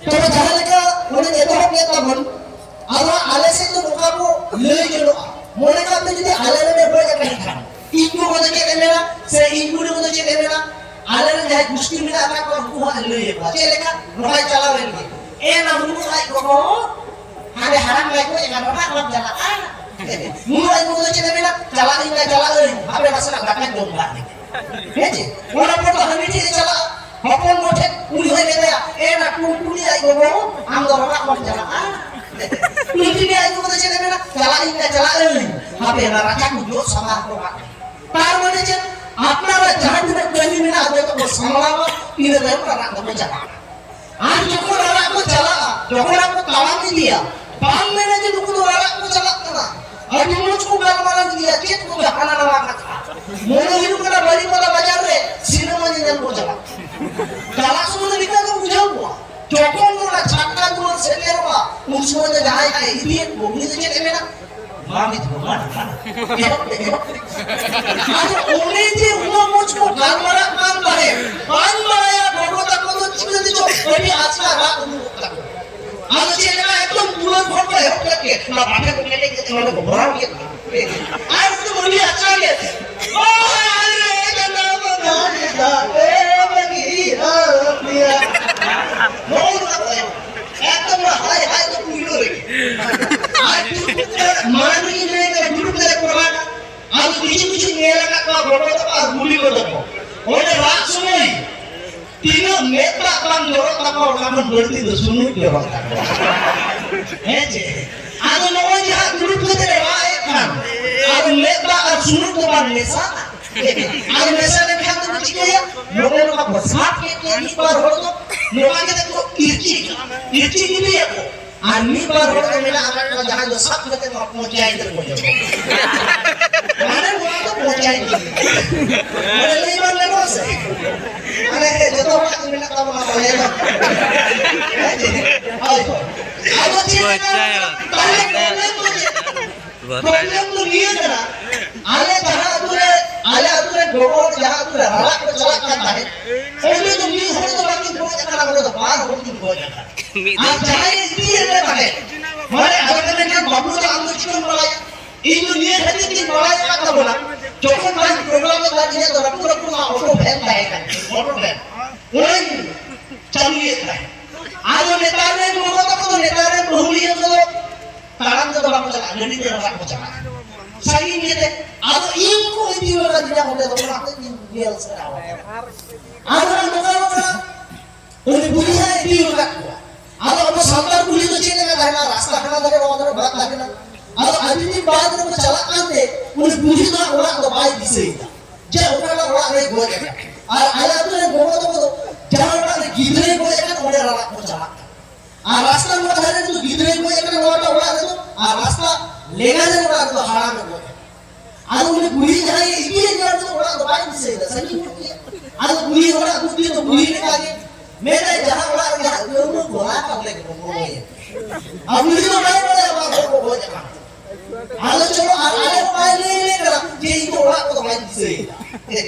ᱛᱚᱵᱮ ᱡᱟᱦᱟᱸ ᱞᱮᱠᱟ ᱚᱸᱰᱮ ᱮᱛᱚᱦᱚᱵ ᱠᱮᱫ ᱛᱟᱵᱚᱱ, ᱟᱫᱚ ᱟᱞᱮ ᱥᱮᱫ ᱫᱚ ᱱᱚᱝᱠᱟ ᱠᱚ ᱞᱟᱹᱭ ᱡᱚᱱᱚᱜᱼᱟ᱾ ᱢᱚᱱᱮ ᱠᱟᱜ ᱢᱮ ᱡᱩᱫᱤ ᱟᱞᱮ ᱨᱮᱱ ᱮ ᱜᱚᱡ ᱟᱠᱟᱱ ᱠᱷᱟᱱ, ᱤᱧ ᱜᱚᱜᱚ ᱫᱚ ᱪᱮᱫ ᱮ ᱢᱮᱱᱟ, ᱥᱮ ᱤᱧ ᱵᱩᱰᱤ ᱜᱚ ᱫᱚ ᱪᱮᱫ ᱮ ᱢᱮᱱᱟ, ᱟᱞᱮ ᱨᱮᱱ ᱡᱟᱦᱟᱸᱭ ᱜᱩᱥᱴᱤ ᱢᱮᱱᱟᱜ ᱟᱠᱟᱫ ᱠᱚᱣᱟ, ᱩᱱᱠᱩ ᱦᱚᱸ ᱞᱟᱹᱭ ᱟᱠᱚᱣᱟ᱾ ᱪᱮᱫ ᱞᱮᱠᱟ? ᱱᱚᱝᱠᱟᱭ ᱪᱟᱞᱟᱣ ᱮᱱ ᱜᱮ, ᱮ ᱱᱟ ᱢᱩᱨᱢᱩ ᱟᱡ ᱜᱚᱜᱚ ᱦᱟᱸᱰᱮ ᱦᱟᱲᱟᱢ ᱞᱟᱡ ᱠᱚ ᱮᱸᱜᱟᱛ ᱵᱟᱵᱟ ᱟᱞᱚᱢ ᱪᱟᱞᱟᱜᱼᱟ᱾ ᱢᱩᱨᱢᱩ ᱟᱡ ᱜᱚᱜᱚ ᱫᱚ ᱪᱮᱫ ᱮ ᱢᱮᱱᱟ? ᱪᱟᱞᱟᱜ ᱤᱧ ᱱᱟ, ᱪᱟᱞᱟᱜ ᱟᱹᱧ, ᱦᱟᱯᱮ ᱱᱟᱥᱮᱱᱟᱜ ᱫᱟᱠᱟᱧ ᱡᱚᱢ ᱠᱟᱜ ᱞᱮᱜᱮ᱾ ᱦᱮᱸ ᱪᱮ? ᱚᱱᱟ ᱯᱚᱨ ᱫᱚ ᱦᱟᱹᱱᱤ ᱴᱷᱮᱡ ᱮ ᱪᱟᱞᱟᱜᱼᱟ᱾ ᱦᱚᱯᱚᱱ ᱜᱚ ᱴᱷᱮᱱ ᱩᱱᱤ ᱦᱚᱸᱭ ᱢᱮᱛᱟᱭᱟ, "ᱮ ᱱᱟ ᱴᱩᱱᱴᱩᱱᱤ ᱟᱡ ᱜᱚᱜᱚ, ᱟᱢ ᱫᱚ ᱨᱟᱨᱟᱜ ᱵᱟᱢ ᱪᱟᱞᱟᱜᱼᱟ?" ᱴᱩᱱᱴᱩᱱᱤ ᱟᱡ ᱜᱚᱜᱚ ᱫᱚ ᱪᱮᱫ ᱮ ᱢᱮᱱᱟ? "ᱪᱟᱞᱟᱜ ᱟᱹᱧ ᱱᱟ, ᱪᱟᱞᱟᱜ ᱟᱹᱧ, ᱦᱟᱯᱮ ᱚᱱᱟ ᱨᱟᱪᱟ ᱠᱚ ᱡᱚᱜ ᱥᱟᱢᱟᱝ ᱦᱚᱴᱚ ᱠᱟᱜ ᱢᱮ᱾" ᱛᱟᱨ ᱢᱟᱱᱮ ᱪᱮᱫ? ᱟᱯᱱᱟᱨᱟᱜ ᱡᱟᱦᱟᱸ ᱛᱤᱱᱟᱹᱜ ᱠᱟᱹᱢᱤ ᱢᱮᱱᱟᱜᱼᱟ, ᱡᱚᱛᱚ ᱠᱚ ᱥᱟᱢᱵᱲᱟᱣᱟ, ᱤᱱᱟᱹ ᱛᱟᱭᱚᱢ ᱨᱟᱨᱟᱜ ᱫᱚᱠᱚ ᱪᱟᱞᱟᱜᱼᱟ᱾ ᱟᱨ ᱡᱚᱠᱷᱚᱱ ᱨᱟᱨᱟᱜ ᱠᱚ ᱪᱟᱞᱟᱜᱼᱟ, ᱡᱚᱠᱷᱚᱱ ᱟᱠᱚ ᱛᱟᱲᱟᱢ ᱤᱫᱤᱭᱟ, ᱵᱟᱝ ᱢᱮᱱᱟ ᱡᱮ ᱱᱩᱠᱩ ᱫᱚ ᱨᱟᱨᱟᱜ ᱠᱚ ᱪᱟᱞᱟᱜ ᱠᱟᱱᱟ᱾ ᱟᱹᱰᱤ ᱢᱚᱡᱽ ᱠᱚ ᱜᱟᱞᱢᱟᱨᱟᱣ ᱤᱫᱤᱭᱟ, ᱪᱮᱫ ᱠᱚ ᱦᱟᱱᱟ ᱱᱟᱣᱟ ᱠᱟᱛᱷᱟ᱾ ᱢᱚᱱᱮ ᱦᱩᱭᱩᱜ ᱠᱟᱱᱟ ᱵᱟᱨᱤᱯᱟᱫᱟ ᱵᱟᱡᱟᱨ ᱨᱮ ᱥᱤᱱᱮᱢᱟ ᱧᱮᱧᱮᱞ ᱠᱚ ᱪᱟᱞᱟᱜ᱾ ᱪᱟᱞᱟᱜ ᱥᱚᱢᱚᱭ ᱫᱚ ᱱᱤᱝᱠᱟ ᱜᱮᱢ ᱵᱩᱡᱷᱟᱹᱣ ᱠᱚᱣᱟ᱾ ᱡᱚᱠᱷᱚᱱ ᱚᱱᱟ ᱪᱷᱟᱴᱠᱟ ᱫᱩᱣᱟᱹᱨ ᱥᱮᱴᱮᱨᱚᱜᱼᱟ, ᱩᱱ ᱥᱚᱢᱚᱭ ᱫᱚ ᱡᱟᱦᱟᱸᱭ ᱦᱟᱸᱜ ᱤᱫᱤᱭᱮᱫ ᱠᱚ, ᱩᱱᱤ ᱫᱚ ᱪᱮᱫ ᱮ ᱢᱮᱱᱟ? ᱢᱟ ᱢᱤᱫ ᱦᱚᱲ, ᱢᱟ, ᱢᱟ᱾ ᱮᱦᱚᱵ ᱯᱮ, ᱮᱦᱚᱵ ᱯᱮ᱾ ᱟᱫᱚ ᱚᱱᱮ ᱡᱮ ᱩᱱᱟᱹᱜ ᱢᱚᱡᱽ ᱠᱚ ᱜᱟᱞᱢᱟᱨᱟᱜ ᱠᱟᱱ ᱛᱟᱦᱮᱸᱫ, ᱵᱟᱝ ᱵᱟᱲᱟᱭᱟ ᱜᱚᱜᱚ ᱛᱟᱠᱚ ᱫᱚ ᱪᱤᱠᱟᱹ ᱛᱮᱪᱚ ᱟᱹᱰᱤ ᱟᱥᱲᱟ ᱨᱟᱜ ᱩᱰᱩᱠᱚᱜ ᱛᱟᱠᱚᱣᱟ᱾ ᱟᱫᱚ ᱪᱮᱫ ᱞᱮᱠᱟ ᱮᱠᱫᱚᱢ ᱫᱩᱣᱟᱹᱨ ᱠᱷᱚᱱ ᱠᱚ ᱮᱦᱚᱵ ᱠᱮᱫ ᱜᱮ, ᱚᱱᱟ ᱵᱟᱯᱮ ᱠᱚ ᱠᱮᱴᱮᱡ ᱠᱮᱫ ᱛᱮ ᱱᱚᱰᱮ ᱠᱚ ᱵᱷᱚᱨᱟᱣ ᱠᱮᱫ ᱜᱮ᱾ ᱟᱨ ᱩᱱᱠᱩ ᱟᱹᱰᱤ ᱟᱥᱲᱟ ᱜᱮ᱾ ᱚ, ᱦᱟᱭ ᱨᱮ, ᱡᱟᱱᱟᱢ ᱫᱟᱨᱮ ᱫᱟᱨᱮ ᱵᱟᱹᱜᱤ ᱦᱟᱹᱴᱤᱭᱟ᱾ ᱱᱚᱜᱼᱚ ᱱᱚᱣᱟ ᱠᱚ ᱮᱦᱚᱵ᱾ ᱮᱠᱫᱚᱢ ᱚᱱᱟ ᱦᱟᱭ ᱦᱟᱭ ᱫᱚ ᱯᱩᱭᱞᱩ ᱨᱮᱜᱮ᱾ ᱟᱨ ᱡᱩᱞᱩᱯ ᱠᱟᱛᱮ ᱢᱟᱲᱟᱝ ᱨᱮᱜᱮᱧ ᱞᱟᱹᱭ ᱠᱟᱫᱟ, ᱡᱩᱞᱩᱯ ᱠᱟᱛᱮ ᱠᱚ ᱨᱟᱜᱟ᱾ ᱟᱫᱚ ᱠᱤᱪᱷᱩ ᱠᱤᱪᱷᱩ ᱧᱮᱞ ᱟᱠᱟᱫ ᱠᱚᱣᱟ ᱜᱚᱜᱚ ᱛᱟᱠᱚ ᱟᱨ ᱵᱩᱰᱤ ᱜᱚ ᱛᱟᱠᱚ᱾ ᱚᱸᱰᱮ ᱨᱟᱜ ᱥᱚᱢᱚᱭ ᱛᱤᱱᱟᱹᱜ ᱢᱮᱫ ᱫᱟᱜ ᱵᱟᱝ ᱡᱚᱨᱚᱜ ᱛᱟᱠᱚᱣᱟ, ᱚᱱᱟ ᱠᱷᱚᱱ ᱵᱟᱹᱲᱛᱤ ᱫᱚ ᱥᱩᱱᱩᱡ ᱡᱚᱨᱚᱜ ᱛᱟᱠᱚᱣᱟ᱾ ᱦᱮᱸ ᱪᱮ? ᱟᱫᱚ ᱱᱚᱜᱼᱚᱭ ᱡᱟᱦᱟᱸ ᱫᱩᱲᱩᱵ ᱠᱟᱛᱮ ᱞᱮ ᱨᱟᱜ ᱮᱫ ᱠᱟᱱ, ᱟᱫᱚ ᱢᱮᱫ ᱫᱟᱜ ᱟᱨ ᱥᱩᱱᱩᱡ ᱫᱚ ᱵᱟᱝ ᱢᱮᱥᱟᱜᱼᱟ᱾ ᱟᱨ ᱢᱮᱥᱟ ᱞᱮᱱᱠᱷᱟᱱ ᱫᱚ ᱪᱤᱠᱟᱹᱭᱟ? ᱱᱚᱜᱼᱚ ᱱᱚᱝᱠᱟ ᱠᱚ ᱥᱟᱵ ᱠᱮᱫ ᱠᱚᱣᱟ ᱢᱤᱫ ᱵᱟᱨ ᱦᱚᱲ ᱫᱚ, ᱱᱚᱣᱟ ᱠᱟᱛᱮ ᱠᱚ ᱤᱨᱪᱤ, ᱤᱨᱪᱤ ᱤᱫᱤᱭᱟᱠᱚ᱾ ᱟᱨ ᱢᱤᱫ ᱵᱟᱨ ᱦᱚᱲ ᱫᱚ ᱢᱮᱱᱟᱜ ᱟᱠᱟᱫ ᱠᱚᱣᱟ ᱡᱟᱦᱟᱸᱭ ᱫᱚ ᱥᱟᱵ ᱠᱟᱛᱮ ᱱᱚᱣᱟ ᱯᱚᱧᱪᱟᱭᱮᱛ ᱨᱮᱠᱚ ᱡᱚᱢᱟ᱾ ᱢᱟᱱᱮ ᱱᱚᱣᱟ ᱫᱚ ᱯᱚᱧᱪᱟᱭᱮᱛ ᱜᱮ᱾ ᱢᱟᱱᱮ ᱞᱟᱹᱭ ᱵᱟᱝ ᱜᱟᱱᱚᱜᱼᱟ ᱥᱮ? ᱢᱟᱱᱮ ᱡᱚᱛᱚ ᱦᱚᱲᱟᱜ ᱜᱮ ᱢᱮᱱᱟᱜ ᱛᱟᱵᱚᱱᱟ ᱵᱟᱲᱟᱭ ᱫᱚ᱾ ᱦᱳᱭ, ᱦᱳᱭ᱾ ᱟᱫᱚ ᱪᱮᱫ ᱞᱮᱠᱟ? ᱯᱚᱧᱪᱟᱭᱮᱛ᱾ ᱛᱟᱦᱞᱮ problem ᱫᱚ ᱪᱮᱫ? ᱵᱟᱠᱷᱟᱡ ᱫᱚ᱾ Problem ᱫᱚ ᱱᱤᱭᱟᱹ ᱠᱟᱱᱟ, ᱟᱞᱮ ᱡᱟᱦᱟᱸ ᱟᱹᱛᱩ ᱨᱮ, ᱟᱞᱮ ᱟᱹᱛᱩ ᱨᱮ ᱜᱚᱜᱚ ᱦᱚᱲ ᱡᱟᱦᱟᱸ ᱟᱹᱛᱩ ᱨᱮ ᱨᱟᱨᱟᱜ ᱠᱚ ᱪᱟᱞᱟᱜ ᱠᱟᱱ ᱛᱟᱦᱮᱸᱫ, ᱚᱸᱰᱮ ᱫᱚ ᱢᱤᱫ ᱦᱚᱲ ᱫᱚ ᱵᱟᱝ ᱠᱤᱱ ᱜᱚᱡ ᱟᱠᱟᱱᱟ, ᱚᱸᱰᱮ ᱫᱚ ᱵᱟᱨ ᱦᱚᱲ ᱠᱤᱱ ᱜᱚᱡ ᱟᱠᱟᱱᱟ᱾ ᱢᱤᱫ ᱟᱨ ᱫᱤᱱ᱾ ᱡᱟᱦᱟᱸᱭ ᱤᱫᱤᱭᱮᱫ ᱞᱮ ᱛᱟᱦᱮᱸᱫ, ᱢᱟᱱᱮ ᱟᱞᱮ ᱫᱚ ᱢᱮᱱᱠᱷᱟᱱ ᱵᱟᱹᱵᱩ ᱫᱚ ᱟᱢ ᱫᱚ ᱪᱤᱠᱟᱹᱢ ᱵᱟᱲᱟᱭᱟ? ᱤᱧ ᱫᱚ ᱱᱤᱭᱟᱹ ᱠᱷᱟᱹᱛᱤᱨ ᱛᱤᱧ ᱵᱟᱲᱟᱭ ᱟᱠᱟᱫ ᱛᱟᱵᱚᱱᱟ, ᱡᱚᱠᱷᱚᱱ ᱵᱟᱝ program ᱮ ᱛᱟᱦᱮᱸᱫ, ᱤᱧᱟᱹᱜ ᱫᱚ ᱨᱟᱹᱯᱩᱫ ᱨᱟᱹᱯᱩᱫ ᱚᱱᱟ auto van ᱛᱟᱦᱮᱸ ᱠᱟᱱᱟ, motor van, ᱚᱱᱟᱧ ᱪᱟᱹᱞᱩᱭᱮᱫ ᱛᱟᱦᱮᱸᱫ᱾ ᱟᱫᱚ ᱱᱮᱛᱟᱨ ᱨᱮᱱ ᱜᱚᱜᱚ ᱛᱟᱠᱚ ᱫᱚ, ᱱᱮᱛᱟᱨ ᱨᱮᱱ ᱵᱟᱹᱦᱩᱲᱤᱭᱟᱹ ᱠᱚᱫᱚ ᱛᱟᱲᱟᱢ ᱛᱮᱫᱚ ᱵᱟᱠᱚ ᱪᱟᱞᱟᱜᱼᱟ, ᱜᱟᱹᱰᱤ ᱛᱮ ᱨᱟᱨᱟᱜ ᱠᱚ ᱪᱟᱞᱟᱜᱼᱟ᱾ ᱥᱟᱺᱜᱤᱧ ᱜᱮᱛᱮ᱾ ᱟᱫᱚ ᱤᱧ ᱠᱚ ᱤᱫᱤ ᱟᱠᱟᱫᱤᱧᱟ ᱚᱸᱰᱮ ᱫᱚ, ᱚᱱᱟ ᱛᱮ ᱤᱧ ᱧᱮᱞ ᱥᱮᱬᱟ ᱟᱠᱟᱫᱟ᱾ ᱟᱫᱚ ᱱᱚᱝᱠᱟ ᱩᱱᱤ ᱵᱩᱲᱦᱤ ᱦᱚᱸᱭ ᱤᱫᱤ ᱟᱠᱟᱫ ᱠᱚᱣᱟ᱾ ᱟᱫᱚ ᱟᱵᱚ ᱥᱟᱱᱛᱟᱲ ᱠᱩᱞᱦᱤ ᱫᱚ ᱪᱮᱫ ᱞᱮᱠᱟ ᱛᱟᱦᱮᱱᱟ? ᱨᱟᱥᱛᱟ ᱦᱟᱱᱟ ᱫᱷᱟᱨᱮ ᱱᱚᱣᱟ ᱫᱷᱟᱨᱮ ᱵᱟᱝ ᱛᱟᱦᱮᱱᱟ᱾ ᱟᱫᱚ ᱟᱹᱰᱤ ᱫᱤᱱ ᱵᱟᱫ ᱨᱮᱠᱚ ᱪᱟᱞᱟᱜ ᱠᱟᱱᱛᱮ ᱩᱱᱤ ᱵᱩᱲᱦᱤ ᱫᱚ ᱦᱟᱸᱜ ᱚᱲᱟᱜ ᱫᱚ ᱵᱟᱭ ᱫᱤᱥᱟᱹᱭᱮᱫᱟ ᱡᱮ ᱚᱠᱟᱴᱟᱜ ᱚᱲᱟᱜ ᱨᱮᱭ ᱜᱚᱡ ᱟᱠᱟᱱᱟ᱾ ᱟᱨ ᱟᱞᱮ ᱟᱹᱛᱩ ᱨᱮᱱ ᱜᱚᱜᱚ ᱛᱟᱠᱚ ᱫᱚ ᱡᱟᱦᱟᱸ ᱚᱲᱟᱜ ᱨᱮ ᱜᱤᱫᱽᱨᱟᱹᱭ ᱜᱚᱡ ᱟᱠᱟᱱ, ᱚᱸᱰᱮ ᱨᱟᱨᱟᱜ ᱠᱚ ᱪᱟᱞᱟᱜ ᱠᱟᱱᱟ᱾ ᱟᱨ ᱨᱟᱥᱛᱟ ᱱᱚᱣᱟ ᱫᱷᱟᱨᱮ ᱨᱮᱫᱚ ᱜᱤᱫᱽᱨᱟᱹᱭ ᱜᱚᱡ ᱟᱠᱟᱱᱟ, ᱱᱚᱣᱟᱴᱟᱜ ᱚᱲᱟᱜ ᱨᱮᱫᱚ, ᱟᱨ ᱨᱟᱥᱛᱟ ᱞᱮᱸᱜᱟ ᱨᱮ ᱚᱲᱟᱜ ᱨᱮᱫᱚ ᱦᱟᱲᱟᱢᱮ ᱜᱚᱡ ᱟᱠᱟᱱᱟ᱾ ᱟᱫᱚ ᱩᱱᱤ ᱵᱩᱲᱦᱤ ᱡᱟᱦᱟᱸᱭ ᱤᱫᱤᱭᱮ ᱠᱟᱱᱟ, ᱩᱱᱤ ᱫᱚ ᱚᱲᱟᱜ ᱫᱚ ᱵᱟᱭ ᱫᱤᱥᱟᱹᱭᱮᱫᱟ, ᱥᱟᱺᱜᱤᱧ ᱧᱚᱜ ᱜᱮᱭᱟ᱾ ᱟᱫᱚ ᱵᱩᱲᱦᱤ ᱦᱚᱲᱟᱜ ᱵᱩᱫᱽᱫᱷᱤ ᱫᱚ ᱵᱩᱲᱦᱤ ᱞᱮᱠᱟᱜᱮ ᱢᱮᱱᱟᱭ, ᱡᱟᱦᱟᱸ ᱚᱲᱟᱜ ᱨᱮ ᱦᱟᱸᱜ ᱠᱟᱹᱣᱢᱟᱹ ᱠᱚᱲᱟ ᱠᱟ ᱚᱸᱰᱮ ᱜᱮᱵᱚᱱ ᱵᱚᱞᱚᱭᱟ᱾ ᱟᱨ ᱩᱱᱤ ᱫᱚ ᱵᱟᱭ ᱵᱟᱲᱟᱭᱟ ᱵᱟᱝ ᱦᱚᱲ ᱠᱚ ᱜᱚᱡ ᱟᱠᱟᱱᱟ᱾ ᱟᱫᱚ ᱪᱚᱞᱚ, ᱟᱨ ᱟᱞᱮ ᱦᱚᱸ ᱵᱟᱭ ᱞᱟᱹᱭ ᱞᱮ ᱠᱟᱱᱟ ᱡᱮ ᱤᱧ ᱫᱚ ᱚᱲᱟᱜ ᱠᱚᱫᱚ ᱵᱟᱹᱧ ᱫᱤᱥᱟᱹᱭᱮᱫᱟ᱾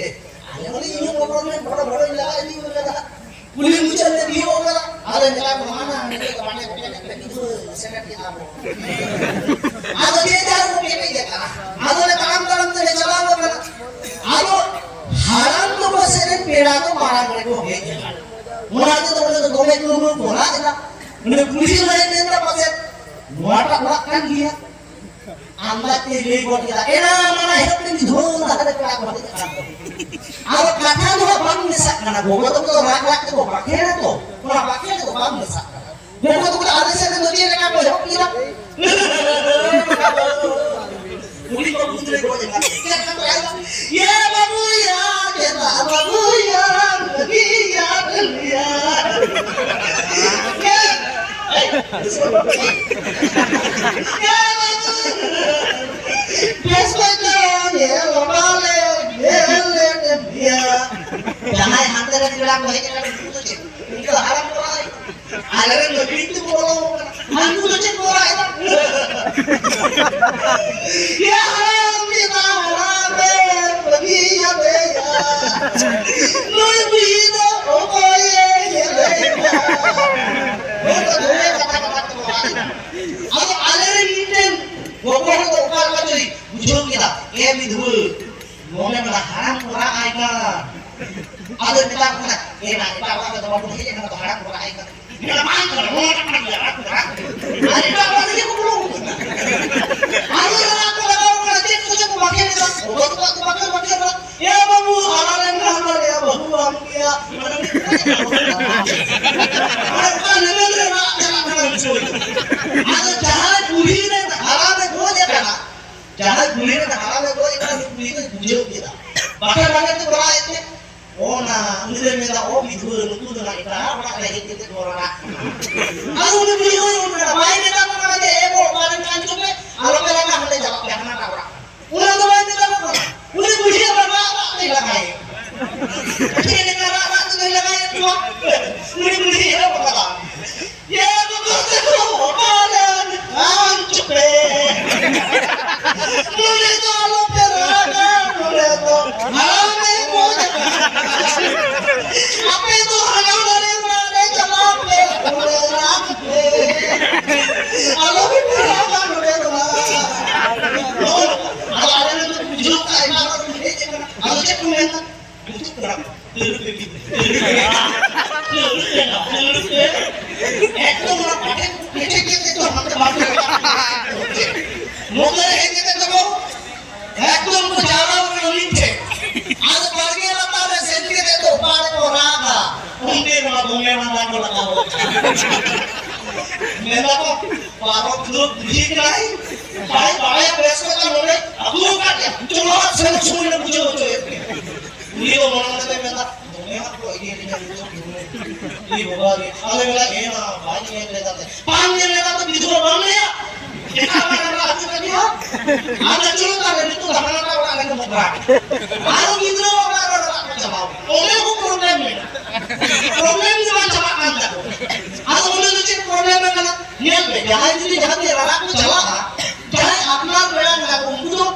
ᱟᱞᱮ ᱦᱚᱸ ᱤᱧ ᱦᱚᱸ ᱵᱚᱛᱚᱨ ᱞᱮ ᱵᱚᱲᱚ ᱵᱚᱲᱚᱧ ᱞᱟᱜᱟ ᱤᱫᱤ ᱠᱟᱫᱟ᱾ ᱠᱩᱞᱦᱤ ᱢᱩᱪᱟᱹᱫ ᱞᱮ ᱛᱤᱭᱳᱜ ᱠᱟᱫᱟ᱾ ᱟᱫᱚ ᱢᱮᱛᱟ ᱠᱚ, ᱢᱟ ᱱᱟ, ᱱᱤᱛᱚᱜ ᱫᱚ ᱵᱟᱝ ᱮᱱᱮᱡ ᱯᱮ, ᱢᱤᱫ ᱫᱷᱟᱣ ᱥᱮᱴᱮᱨ ᱠᱮᱫᱟ ᱵᱚ᱾ ᱟᱫᱚ ᱡᱮ ᱡᱟᱦᱟᱸ ᱠᱚ ᱮᱱᱮᱡ ᱟᱠᱟᱫᱟ᱾ ᱟᱫᱚ ᱞᱮ ᱛᱟᱲᱟᱢ ᱛᱟᱲᱟᱢ ᱛᱮᱞᱮ ᱪᱟᱞᱟᱣ ᱟᱠᱟᱱᱟ᱾ ᱟᱫᱚ ᱦᱟᱲᱟᱢ ᱠᱚ ᱯᱟᱥᱮ ᱨᱮᱱ ᱯᱮᱲᱟ ᱫᱚ ᱢᱟᱲᱟᱝ ᱨᱮᱠᱚ ᱦᱮᱡ ᱟᱠᱟᱱᱟ᱾ ᱚᱱᱟ ᱛᱮᱫᱚ ᱚᱸᱰᱮ ᱫᱚ ᱫᱚᱢᱮ ᱠᱚ ᱠᱚᱨᱟᱣ ᱮᱫᱟ᱾ ᱚᱸᱰᱮ ᱠᱩᱞᱦᱤ ᱨᱮ ᱦᱮᱡ ᱞᱮᱱ ᱯᱟᱥᱮ ᱱᱚᱣᱟᱴᱟᱜ ᱚᱲᱟᱜ ᱠᱟᱱ ᱜᱮᱭᱟ᱾ ᱟᱢᱫᱟ ᱛᱮ ᱞᱟᱹᱭ ᱜᱚᱫ ᱠᱮᱫᱟ, ᱮᱱᱟ ᱢᱟᱱᱟ ᱮᱦᱚᱵ ᱛᱮ ᱢᱤᱫ ᱫᱷᱟᱣ ᱞᱟᱦᱟ ᱨᱮ ᱯᱮᱲᱟ ᱠᱚ ᱦᱮᱡ ᱟᱠᱟᱱ ᱫᱚ᱾ ᱟᱫᱚ ᱠᱟᱛᱷᱟ ᱫᱚ ᱦᱟᱸᱜ ᱵᱟᱝ ᱢᱮᱥᱟᱜ ᱠᱟᱱᱟ, ᱜᱚᱜᱚ ᱛᱟᱠᱚ ᱫᱚ ᱨᱟᱜ ᱨᱟᱜ ᱛᱮᱠᱚ ᱵᱟᱠᱷᱮᱲᱟ ᱛᱚ, ᱚᱱᱟ ᱵᱟᱠᱷᱮᱲ ᱫᱚ ᱵᱟᱝ ᱢᱮᱥᱟᱜ ᱠᱟᱱᱟ᱾ ᱜᱚᱜᱚ ᱛᱟᱠᱚ ᱫᱚ ᱟᱞᱮ ᱥᱮᱫ ᱨᱮᱫᱚ ᱪᱮᱫ ᱞᱮᱠᱟ ᱠᱚ ᱮᱦᱚᱵ ᱠᱮᱫᱟ? ᱠᱩᱲᱤ ᱠᱚ ᱵᱩᱡᱽ ᱨᱮ ᱜᱚᱡ ᱮᱱᱟ᱾ ᱪᱮᱫ ᱞᱮᱠᱟ ᱠᱚ ᱮᱦᱚᱵ? ᱭᱟ ᱵᱟᱹᱵᱩ ᱭᱟ, ᱪᱮᱫᱟᱜ ᱵᱟᱹᱵᱩ ᱭᱟ, ᱵᱟᱹᱜᱤ ᱭᱟ, ᱵᱟᱹᱜᱤ ᱭᱟ᱾ ᱭᱟ, ᱮᱭ, ᱵᱮᱥ ᱠᱚᱡ ᱛᱮ ᱧᱮᱞ ᱵᱟᱵᱟ ᱞᱮ ᱧᱮᱞ ᱞᱮᱫ ᱢᱮᱭᱟ᱾ ᱡᱟᱦᱟᱸᱭ ᱦᱟᱱᱛᱮ ᱨᱮ ᱯᱮᱲᱟ ᱠᱚ ᱦᱮᱡ ᱟᱠᱟᱱᱟ, ᱩᱱᱠᱩ ᱫᱚ ᱪᱮᱫ? ᱩᱱᱠᱩ ᱫᱚ ᱦᱟᱲᱟᱢ ᱠᱚᱲᱟ ᱨᱮ᱾ ᱟᱞᱮ ᱨᱮᱱ ᱫᱚ ᱵᱤᱨᱤᱫ ᱛᱮᱠᱚ ᱵᱚᱞᱚ ᱟᱠᱟᱱᱟ᱾ ᱦᱟᱹᱱᱠᱩ ᱫᱚ ᱪᱮᱫ ᱠᱚ ᱨᱟᱜ ᱮᱫᱟ? ᱭᱟ ᱦᱟᱲᱟᱢ, ᱪᱮᱫᱟᱜ ᱦᱟᱲᱟᱢ ᱮ ᱵᱟᱹᱜᱤᱭᱟᱫᱮᱭᱟ? ᱱᱩᱭ ᱵᱩᱲᱦᱤ ᱫᱚ ᱚᱠᱚᱭᱮ ᱧᱮᱞᱮ ᱠᱟᱱᱟ? ᱦᱚᱲ ᱫᱚ ᱫᱚᱢᱮ ᱠᱟᱛᱷᱟ ᱠᱟᱛᱷᱟ ᱛᱮᱠᱚ ᱨᱟᱜ ᱮᱫᱟ᱾ ᱟᱫᱚ ᱟᱞᱮ ᱨᱮᱱ ᱢᱤᱫᱴᱮᱱ ᱜᱚᱜᱚ ᱦᱚᱲ ᱫᱚ ᱚᱠᱟ ᱞᱮᱠᱟ ᱪᱚᱭ ᱵᱩᱡᱷᱟᱹᱣ ᱠᱮᱫᱟ, ᱮ ᱢᱤᱫᱷᱩᱣᱟᱹ, ᱱᱚᱰᱮ ᱢᱟ ᱦᱟᱲᱟᱢ ᱠᱚ ᱨᱟᱜ ᱟᱭ ᱠᱟᱱ᱾ ᱟᱫᱚ ᱢᱮᱛᱟ ᱠᱚ ᱠᱟᱱᱟ, ᱮ ᱢᱟ, ᱮᱴᱟᱜ ᱚᱲᱟᱜ ᱨᱮᱫᱚ ᱵᱟᱵᱚᱱ ᱦᱮᱡ ᱟᱠᱟᱱᱟ, ᱛᱚ ᱦᱟᱲᱟᱢ ᱠᱚ ᱨᱟᱜ ᱟᱭ ᱠᱟᱱ᱾ ᱢᱮᱱᱟ, ᱵᱟᱝ ᱠᱟᱱᱟ, ᱱᱚᱣᱟ ᱚᱲᱟᱜ ᱠᱟᱱ ᱜᱮᱭᱟ, ᱦᱟᱲᱟᱢ ᱠᱚ ᱨᱟᱜ ᱟᱭ ᱠᱟᱱ᱾ ᱟᱨ ᱮᱴᱟᱜ ᱚᱲᱟᱜ ᱨᱮᱜᱮ ᱠᱚ ᱵᱚᱞᱚ ᱟᱠᱟᱱᱟ᱾ ᱟᱫᱚ ᱨᱟᱜ ᱠᱚ ᱞᱟᱜᱟᱣ ᱠᱟᱱᱟ, ᱪᱮᱫ ᱠᱚᱪᱚ ᱠᱚ ᱵᱟᱠᱷᱮᱲ ᱮᱫᱟ, ᱜᱚᱜᱚ ᱛᱟᱠᱚᱣᱟᱜ ᱠᱚ ᱵᱟᱠᱷᱮᱲ, ᱵᱟᱠᱷᱮᱲ ᱵᱟᱲᱟ, ᱮ ᱵᱟᱹᱵᱩ, ᱦᱟᱨᱟ ᱞᱮᱱ ᱠᱷᱟᱱ ᱵᱟᱨᱭᱟ ᱵᱟᱹᱦᱩ ᱟᱢ ᱜᱮᱭᱟ᱾ ᱢᱟᱱᱮ, ᱡᱟᱦᱟᱸᱭ ᱵᱩᱲᱦᱤ ᱨᱮᱱ ᱦᱟᱲᱟᱢᱮ ᱜᱚᱡ ᱮᱱᱟ, ᱩᱱᱤ ᱵᱩᱲᱦᱤ ᱫᱚᱭ ᱵᱩᱡᱷᱟᱹᱣ ᱠᱮᱫᱟ᱾ ᱵᱟᱠᱷᱟᱱ ᱵᱟᱝ ᱮ ᱛᱮ ᱠᱚᱨᱟᱣᱮᱫ ᱛᱮ, ᱚᱱᱟ ᱩᱱᱤ ᱫᱚᱭ ᱢᱮᱱᱫᱟ, "ᱚ, ᱵᱤᱫᱷᱩᱣᱟᱹ, ᱱᱩᱠᱩ ᱫᱚ ᱱᱟᱜ ᱮᱴᱟᱜ ᱚᱲᱟᱜ ᱨᱮ ᱦᱮᱡ ᱠᱟᱛᱮ ᱠᱚ ᱨᱟᱨᱟᱜ ᱠᱟᱱᱟ᱾" ᱟᱫᱚ ᱩᱱᱤ ᱵᱩᱲᱦᱤ ᱦᱚᱸᱭ ᱩᱭᱦᱟᱹᱨ ᱠᱮᱫᱟ, ᱵᱟᱭ ᱢᱮᱛᱟ ᱠᱚ ᱠᱟᱱᱟ ᱡᱮ, "ᱮ ᱜᱚ, ᱚᱠᱟ ᱨᱮᱢ ᱠᱟᱱ ᱪᱚ ᱯᱮ, ᱟᱞᱚ ᱯᱮ ᱨᱟᱜᱟ, ᱦᱟᱸᱰᱮ ᱪᱟᱞᱟᱜ ᱯᱮ, ᱦᱟᱱᱟᱴᱟᱜ ᱚᱲᱟᱜ ᱨᱮ᱾" ᱚᱱᱟ ᱫᱚ ᱵᱟᱭ ᱢᱮᱛᱟ ᱠᱚ ᱠᱟᱱᱟ᱾ ᱩᱱᱤ ᱵᱩᱲᱦᱤ ᱟᱵᱟᱨ ᱨᱟᱜ ᱨᱟᱜ ᱛᱮᱭ ᱞᱟᱜᱟᱭᱮ᱾ ᱪᱮᱫ ᱞᱮᱠᱟ ᱨᱟᱜ ᱨᱟᱜ ᱛᱮᱫᱚᱭ ᱞᱟᱜᱟᱭᱮᱫ ᱠᱚᱣᱟ? ᱩᱱᱤ ᱵᱩᱲᱦᱤ ᱮᱦᱚᱵ ᱟᱠᱟᱫᱟ, "ᱭᱟ ᱜᱚᱜᱚ ᱛᱟᱠᱚ, ᱚᱠᱟᱨᱮ ᱟᱢ ᱪᱚᱯᱮ? ᱱᱚᱰᱮ ᱫᱚ ᱟᱞᱚ ᱯᱮ ᱨᱟᱜᱟ, ᱱᱚᱰᱮ ᱫᱚ ᱦᱟᱲᱟᱢᱮ ᱜᱚᱡ ᱟᱠᱟᱱᱟ᱾ ᱟᱯᱮ ᱫᱚ ᱦᱟᱱᱟ ᱫᱟᱨᱮ ᱚᱲᱟᱜ ᱨᱮ ᱪᱟᱞᱟᱜ ᱯᱮ, ᱚᱸᱰᱮ ᱨᱟᱜᱽ ᱯᱮ᱾ ᱟᱞᱚ ᱯᱮ ᱨᱟᱜᱟ, ᱱᱚᱰᱮ ᱫᱚ ᱨᱟᱜᱽ ᱯᱮ᱾" ᱟᱫᱚ ᱟᱞᱮ ᱫᱚ ᱵᱩᱡᱷᱟᱹᱣ ᱠᱟᱜᱼᱟ, ᱮᱴᱟᱜ ᱦᱚᱲ ᱠᱚ ᱦᱮᱡ ᱟᱠᱟᱱᱟ᱾ ᱟᱫᱚ ᱪᱮᱫ ᱠᱚ ᱢᱮᱱᱟ? ᱮᱠᱫᱚᱢ ᱚᱱᱟ ᱯᱟᱴᱷᱮ ᱯᱤᱴᱷᱮ ᱠᱮᱫ ᱛᱮ ᱛᱚ ᱦᱟᱱᱛᱮ ᱵᱟᱝ ᱪᱟᱞᱟᱜ ᱠᱟᱱᱟ᱾ ᱱᱚᱛᱮ ᱦᱮᱡ ᱠᱟᱛᱮ ᱛᱟᱠᱚ ᱮᱠᱫᱚᱢ ᱠᱚ ᱡᱟᱣᱨᱟ ᱟᱠᱟᱱᱟ ᱢᱤᱫ ᱴᱷᱮᱱ᱾ ᱟᱫᱚ ᱵᱟᱲᱜᱮ ᱞᱟᱛᱟᱨ ᱨᱮ ᱥᱮᱱ ᱠᱟᱛᱮ ᱫᱚ ᱚᱠᱟ ᱨᱮᱠᱚ ᱨᱟᱜᱟ, ᱚᱱᱛᱮ ᱱᱚᱣᱟ ᱫᱚᱢᱮ ᱢᱟᱸᱫᱟ ᱠᱚ ᱞᱟᱜᱟᱣ ᱠᱟᱜᱼᱟ᱾ ᱢᱮᱱ ᱫᱟᱠᱚ, "ᱯᱟᱨᱚᱵᱽ ᱫᱚ ᱵᱩᱡᱷᱤ ᱠᱟᱱᱟᱭ, ᱵᱟᱭ ᱵᱟᱲᱟᱭᱟ ᱵᱮᱥ ᱠᱚᱛᱟ ᱱᱚᱰᱮ ᱟᱹᱜᱩ ᱟᱠᱟᱫ ᱭᱟ, ᱪᱚᱞᱚ ᱦᱟᱸᱜ ᱥᱮᱱᱚᱜ ᱥᱚᱢᱚᱭ ᱞᱮ ᱵᱩᱡᱷᱟᱹᱣ ᱦᱚᱪᱚᱭᱮᱫ ᱯᱮᱭᱟ᱾" ᱩᱱᱤ ᱫᱚ ᱢᱚᱱᱮ ᱢᱚᱱᱮ ᱛᱮ ᱢᱮᱱᱫᱟ, "ᱫᱚᱢᱮ ᱦᱟᱸᱜ ᱠᱚ ᱮᱜᱮᱨᱤᱧᱟ ᱱᱤᱛᱚᱜ ᱫᱚ᱾ ᱮ ᱵᱟᱵᱟ ᱨᱮ, ᱟᱞᱮ ᱢᱮᱱᱟ, ᱮ ᱢᱟ, ᱵᱟᱭ ᱧᱮᱞ ᱞᱮᱫᱟ ᱛᱮ᱾ ᱵᱟᱝ ᱧᱮᱞ ᱞᱮᱫᱟ ᱛᱚ ᱵᱤᱫᱷᱩᱣᱟᱹ ᱵᱟᱢ ᱞᱟᱹᱭᱟ? ᱮᱴᱟᱜ ᱚᱲᱟᱜ ᱨᱮ ᱟᱹᱜᱩ ᱠᱟᱫᱮᱭᱟ?" ᱟᱫᱚ ᱪᱚᱞᱚ ᱛᱟᱦᱞᱮ ᱱᱤᱛᱚᱜ ᱫᱚ ᱦᱟᱱᱟᱴᱟᱜ ᱚᱲᱟᱜ ᱨᱮᱜᱮ ᱵᱚ ᱵᱷᱟᱜᱽ᱾ ᱟᱨᱚ ᱜᱤᱫᱽᱨᱟᱹ ᱚᱲᱟᱜ ᱨᱮ ᱨᱟᱜ ᱠᱚ ᱪᱟᱵᱟᱣ᱾ ᱚᱸᱰᱮ ᱦᱚᱸ problem ᱢᱮᱱᱟᱜᱼᱟ᱾ Problem ᱜᱮ ᱵᱟᱝ ᱪᱟᱵᱟᱜ ᱠᱟᱱ ᱛᱟᱠᱚᱣᱟ᱾ ᱟᱫᱚ ᱚᱸᱰᱮ ᱫᱚ ᱪᱮᱫ problem ᱠᱟᱱᱟ? ᱧᱮᱞ ᱯᱮ, ᱡᱟᱦᱟᱸᱭ ᱡᱩᱫᱤ ᱡᱟᱦᱟᱸ ᱛᱤᱱ ᱨᱟᱨᱟᱜ ᱠᱚ ᱪᱟᱞᱟᱜᱼᱟ, ᱡᱟᱦᱟᱸᱭ ᱟᱯᱱᱟᱨ ᱯᱮᱲᱟ ᱢᱮᱱᱟᱜ ᱠᱚ, ᱩᱱᱠᱩ ᱫᱚ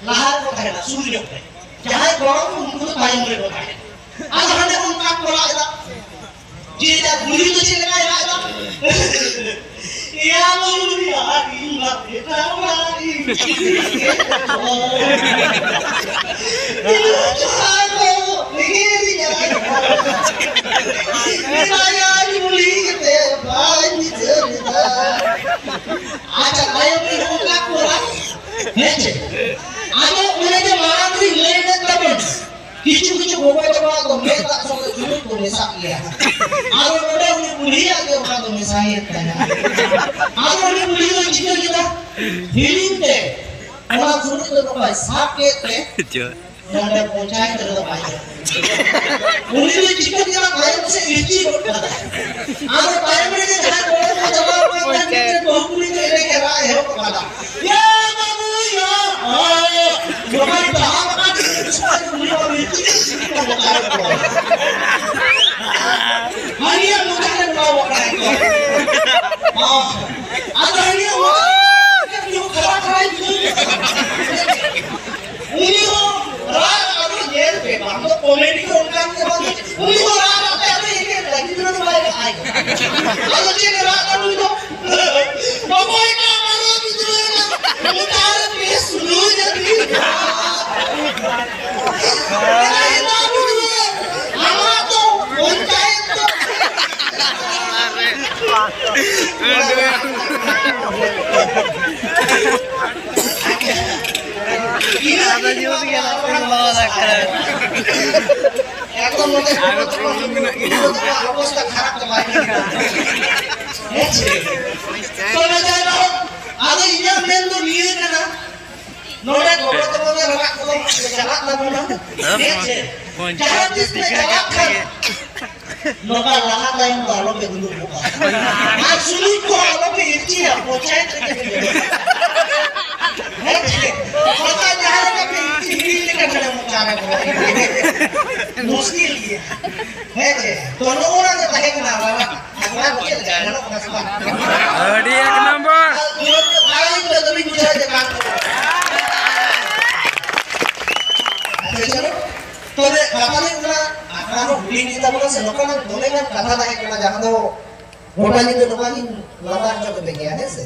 ᱞᱟᱦᱟ ᱨᱮᱠᱚ ᱛᱟᱦᱮᱱᱟ, ᱥᱩᱨ ᱧᱚᱜ ᱨᱮ᱾ ᱡᱟᱦᱟᱸᱭ ᱜᱚᱲᱚ ᱠᱚ, ᱩᱱᱠᱩ ᱫᱚ ᱛᱟᱭᱚᱢ ᱨᱮᱠᱚ ᱛᱟᱦᱮᱱᱟ᱾ ᱟᱫᱚ ᱦᱟᱸᱰᱮ ᱚᱱᱠᱟ ᱠᱚ ᱨᱟᱜ ᱮᱫᱟ᱾ ᱡᱮ ᱡᱟᱨ ᱵᱩᱲᱦᱤ ᱫᱚ ᱪᱮᱫ ᱞᱮᱠᱟᱭ ᱨᱟᱜ ᱮᱫᱟ? ᱮᱭᱟ ᱵᱩᱲᱦᱤ, ᱟᱨ ᱤᱧ ᱢᱟ ᱮᱴᱟᱜ ᱚᱲᱟᱜ ᱨᱤᱧ ᱪᱟᱞᱟᱜᱼᱟ᱾ ᱤᱧ ᱡᱟᱦᱟᱸᱭ ᱠᱚ ᱮᱜᱮᱨᱤᱧᱟ, ᱢᱮᱛᱟᱭᱟᱹᱧ ᱵᱩᱲᱦᱤ ᱠᱟᱛᱮ ᱵᱟᱹᱧ ᱵᱩᱡᱷᱟᱹᱣ ᱞᱮᱫᱟ᱾ ᱟᱪᱪᱷᱟ, ᱛᱟᱭᱚᱢ ᱨᱮ ᱱᱚᱝᱠᱟ ᱠᱚ ᱨᱟᱜ᱾ ᱦᱮᱸ ᱪᱮ? ᱟᱫᱚ ᱚᱱᱮ ᱡᱮ ᱢᱟᱲᱟᱝ ᱨᱤᱧ ᱞᱟᱹᱭ ᱞᱮᱫ ᱛᱟᱵᱚᱱ, ᱠᱤᱪᱷᱩ ᱠᱤᱪᱷᱩ ᱜᱚᱜᱚ ᱛᱟᱠᱚᱣᱟᱜ ᱫᱚ ᱢᱮᱫ ᱫᱟᱜ ᱥᱚᱸᱜᱮ ᱪᱩᱨᱩᱡ ᱠᱚ ᱢᱮᱥᱟᱜ ᱜᱮᱭᱟ᱾ ᱟᱫᱚ ᱱᱚᱰᱮ ᱩᱱᱤ ᱵᱩᱲᱦᱤᱭᱟᱜ ᱜᱮ ᱚᱱᱟ ᱫᱚ ᱢᱮᱥᱟᱭᱮᱱ ᱛᱟᱭᱟ᱾ ᱟᱫᱚ ᱩᱱᱤ ᱵᱩᱲᱦᱤ ᱫᱚ ᱪᱤᱠᱟᱹ ᱠᱮᱫᱟ? ᱦᱤᱲᱤᱧ ᱛᱮ ᱚᱱᱟ ᱥᱩᱨ ᱨᱮ ᱱᱚᱝᱠᱟᱭ ᱥᱟᱵ ᱠᱮᱫ ᱛᱮ ᱡᱚ᱾ ᱱᱚᱰᱮ ᱯᱚᱧᱪᱟᱭᱮᱛ ᱨᱮᱫᱚ ᱵᱟᱭ ᱦᱮᱡ᱾ ᱩᱱᱤ ᱫᱚ ᱪᱤᱠᱟᱹ ᱠᱮᱫᱟ? ᱛᱟᱭᱚᱢ ᱥᱮᱫ ᱤᱨᱪᱤ ᱜᱚᱫ ᱠᱟᱫᱟᱭ᱾ ᱟᱫᱚ ᱛᱟᱭᱚᱢ ᱨᱮᱜᱮ ᱡᱟᱦᱟᱸᱭ ᱠᱚᱲᱟ ᱠᱚ ᱪᱟᱞᱟᱣ ᱠᱟᱱ ᱛᱟᱦᱮᱸ, ᱯᱚᱧᱪᱟᱭᱮᱛ᱾ ᱢᱤᱫᱴᱮᱱ ᱵᱟᱹᱦᱩ ᱠᱩᱲᱤ ᱫᱚ ᱮᱱᱮᱡ ᱮ ᱨᱟᱜ ᱮᱦᱚᱵ ᱠᱟᱫᱟ, "ᱭᱟ ᱵᱟᱹᱵᱩ ᱭᱟ, ᱟᱭ, ᱱᱚᱣᱟᱭ ᱫᱟᱜ ᱟᱠᱟᱫ ᱩᱱᱤ ᱦᱚᱸ ᱤᱨᱪᱤ ᱜᱚᱫ ᱠᱟᱫᱟ ᱠᱚ᱾ ᱦᱟᱹᱱᱤᱭᱟᱜ ᱢᱚᱪᱟ ᱨᱮ ᱱᱚᱣᱟ ᱜᱚᱫ ᱠᱟᱫᱟᱭ ᱠᱚ᱾ ᱟᱫᱚ ᱦᱟᱹᱱᱤᱭᱟᱜ ᱢᱚᱪᱟ ᱨᱮ ᱠᱷᱟᱨᱟ ᱠᱷᱟᱨᱟᱭ ᱵᱩᱡᱷᱟᱹᱣ ᱠᱮᱫᱟ᱾ ᱩᱱᱤ ᱦᱚᱸ ᱨᱟᱜ, ᱟᱫᱚ ᱧᱮᱞ ᱯᱮ, ᱵᱟᱝ ᱫᱚ ᱠᱚᱢᱮᱰᱤ ᱠᱚ ᱚᱱᱠᱟᱱ ᱜᱮ ᱵᱟᱝ, ᱩᱱᱤ ᱦᱚᱸ ᱨᱟᱜ ᱨᱟᱜ ᱛᱮ ᱟᱫᱚ ᱮᱱᱮᱡ ᱮᱫᱟ, ᱜᱤᱫᱽᱨᱟᱹ ᱫᱚ ᱵᱟᱭ ᱨᱟᱜ ᱟᱭ᱾ ᱟᱫᱚ ᱪᱮᱫ ᱮ ᱨᱟᱜ ᱮᱫᱟ ᱱᱩᱭ ᱫᱚ? ᱚᱠᱚᱭ ᱴᱟᱜ ᱢᱟᱨᱟᱝ ᱜᱤᱫᱽᱨᱟᱹ ᱮᱱᱟ? ᱚᱠᱟ ᱨᱮ ᱯᱮ ᱥᱩᱞᱩ ᱡᱟᱹᱛᱤ? ᱮᱱᱟ ᱮᱱᱟ ᱵᱩᱰᱷᱟᱹ, ᱟᱢᱟᱜ ᱫᱚ ᱯᱚᱧᱪᱟᱭᱮᱛ ᱫᱚ ᱟᱫᱚ ᱡᱩᱛ ᱜᱮ ᱱᱟᱥᱮ ᱞᱚᱦᱚᱫ ᱟᱠᱟᱱᱟ᱾ ᱮᱠᱫᱚᱢ ᱱᱚᱰᱮ ᱟᱨᱚ problem ᱢᱮᱱᱟᱜ ᱜᱮᱭᱟ᱾ ᱚᱵᱚᱥᱛᱟ ᱠᱷᱟᱨᱟᱯ ᱪᱟᱵᱟ ᱟᱠᱟᱱᱟ᱾ ᱦᱮᱸ ᱪᱮ? ᱛᱚᱵᱮ ᱡᱟᱭᱦᱳᱠ, ᱟᱫᱚ ᱤᱧᱟᱹᱜ ᱢᱮᱱ ᱫᱚ ᱱᱤᱭᱟᱹ ᱠᱟᱱᱟ, ᱱᱚᱰᱮ ᱜᱚᱲᱚ ᱛᱟᱵᱚᱱ ᱨᱟᱠᱟᱵ ᱠᱚᱫᱚ ᱪᱟᱞᱟᱜ ᱛᱟᱵᱚᱱᱟ᱾ ᱦᱮᱸ ᱪᱮ? ᱡᱟᱦᱟᱸ ᱛᱤᱥ ᱯᱮ ᱪᱟᱞᱟᱜ ᱠᱷᱟᱱ ᱱᱚᱝᱠᱟ ᱞᱟᱦᱟ ᱛᱟᱭᱚᱢ ᱫᱚ ᱟᱞᱚᱯᱮ ᱫᱩᱲᱩᱵ ᱠᱚᱜᱼᱟ᱾ ᱟᱨ ᱥᱩᱱᱩᱢ ᱠᱚ ᱟᱞᱚᱯᱮ ᱤᱨᱪᱤᱭᱟ, ᱯᱚᱧᱪᱟᱭᱮᱛ ᱨᱮᱜᱮ ᱯᱮ ᱡᱚᱢᱟ᱾ ᱦᱮᱸ ᱪᱮ? ᱵᱟᱠᱷᱟᱱ ᱡᱟᱦᱟᱸ ᱞᱮᱠᱟ ᱯᱮ ᱤᱨᱪᱤ ᱦᱤᱲᱤᱧ ᱞᱮᱠᱷᱟᱱ ᱢᱟᱱᱮ ᱢᱚᱪᱟ ᱨᱮ ᱵᱚᱞᱚ᱾ ᱢᱩᱥᱠᱤᱞ ᱜᱮᱭᱟ᱾ ᱦᱮᱸ ᱪᱮ? ᱛᱚ ᱱᱚᱜᱼᱚ ᱱᱟ ᱜᱮ ᱛᱟᱦᱮᱸ ᱠᱟᱱᱟ ᱟᱵᱚᱣᱟᱜ ᱟᱠᱷᱲᱟ ᱫᱚ ᱪᱮᱫ ᱞᱮᱠᱟ ᱜᱟᱱᱚᱜ ᱠᱟᱱᱟ ᱥᱮ ᱵᱟᱝ? ᱟᱹᱰᱤ ᱮᱠ ᱱᱚᱢᱵᱚᱨ᱾ ᱟᱨ ᱡᱳᱨ ᱧᱚᱜ ᱛᱟᱲᱟᱢ ᱞᱮᱠᱷᱟᱱ ᱫᱚᱞᱤᱧ ᱵᱩᱡᱷᱟᱹᱣᱟ ᱡᱮ ᱵᱟᱝ᱾ ᱟᱪᱪᱷᱟ, ᱪᱚᱞᱚ᱾ ᱛᱚᱵᱮ ᱠᱟᱛᱷᱟ ᱫᱚ ᱦᱩᱭᱩᱜ ᱠᱟᱱᱟ, ᱟᱠᱷᱲᱟ ᱦᱚᱸ ᱦᱩᱰᱤᱧ ᱜᱮᱛᱟ ᱵᱚᱱᱟ ᱥᱮ, ᱱᱚᱝᱠᱟᱱᱟᱜ ᱫᱚᱢᱮ ᱜᱟᱱ ᱠᱟᱛᱷᱟ ᱛᱟᱦᱮᱸ ᱠᱟᱱᱟ, ᱡᱟᱦᱟᱸ ᱫᱚ ᱜᱚᱴᱟ ᱧᱤᱫᱟᱹ ᱱᱚᱝᱠᱟ ᱜᱤᱧ ᱞᱟᱸᱫᱟ ᱦᱚᱪᱚ ᱠᱮᱫ ᱜᱮᱭᱟ, ᱦᱮᱸ ᱥᱮ?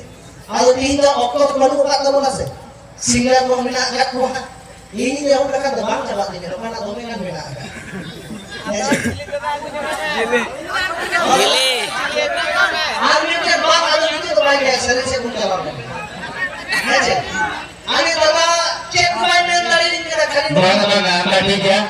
ᱟᱫᱚ ᱛᱤᱦᱤᱧ ᱫᱚ ᱚᱠᱛᱚ ᱠᱚ ᱵᱟᱹᱱᱩᱜ ᱟᱠᱟᱫ ᱛᱟᱵᱚᱱᱟ ᱥᱮ, ᱥᱤᱝᱜᱟᱨ ᱠᱚ ᱢᱮᱱᱟᱜ ᱟᱠᱟᱫ ᱠᱚᱣᱟ᱾ ᱤᱧ ᱮᱦᱚᱵ ᱞᱮᱠᱷᱟᱱ ᱫᱚ ᱵᱟᱝ ᱪᱟᱵᱟᱜ ᱛᱤᱧᱟᱹ, ᱱᱚᱝᱠᱟᱱᱟᱜ ᱫᱚᱢᱮ ᱜᱟᱱ ᱢᱮᱱᱟᱜ ᱟᱠᱟᱫ᱾ ᱦᱮᱸ ᱥᱮ? ᱵᱤᱞᱤ᱾ ᱟᱨ ᱢᱤᱫᱴᱮᱱ ᱵᱟᱝ, ᱟᱫᱚ ᱱᱤᱛᱚᱜ ᱫᱚ ᱵᱟᱭ ᱞᱟᱹᱭᱟ, ᱥᱮᱨᱮᱧ ᱥᱮᱫ ᱵᱚᱱ ᱪᱟᱞᱟᱣ ᱞᱮᱱ ᱜᱮ᱾ ᱦᱮᱸ ᱪᱮ? ᱟᱨ ᱱᱤᱛᱚᱜ ᱢᱟ ᱪᱮᱫ ᱦᱚᱸ ᱵᱟᱭ ᱢᱮᱱ ᱫᱟᱲᱮᱭᱟᱹᱧ ᱠᱟᱱᱟ, ᱠᱷᱟᱹᱞᱤ ᱵᱟᱝ, ᱵᱟᱝ, ᱟᱢ ᱫᱚ ᱴᱷᱤᱠ ᱜᱮᱭᱟ᱾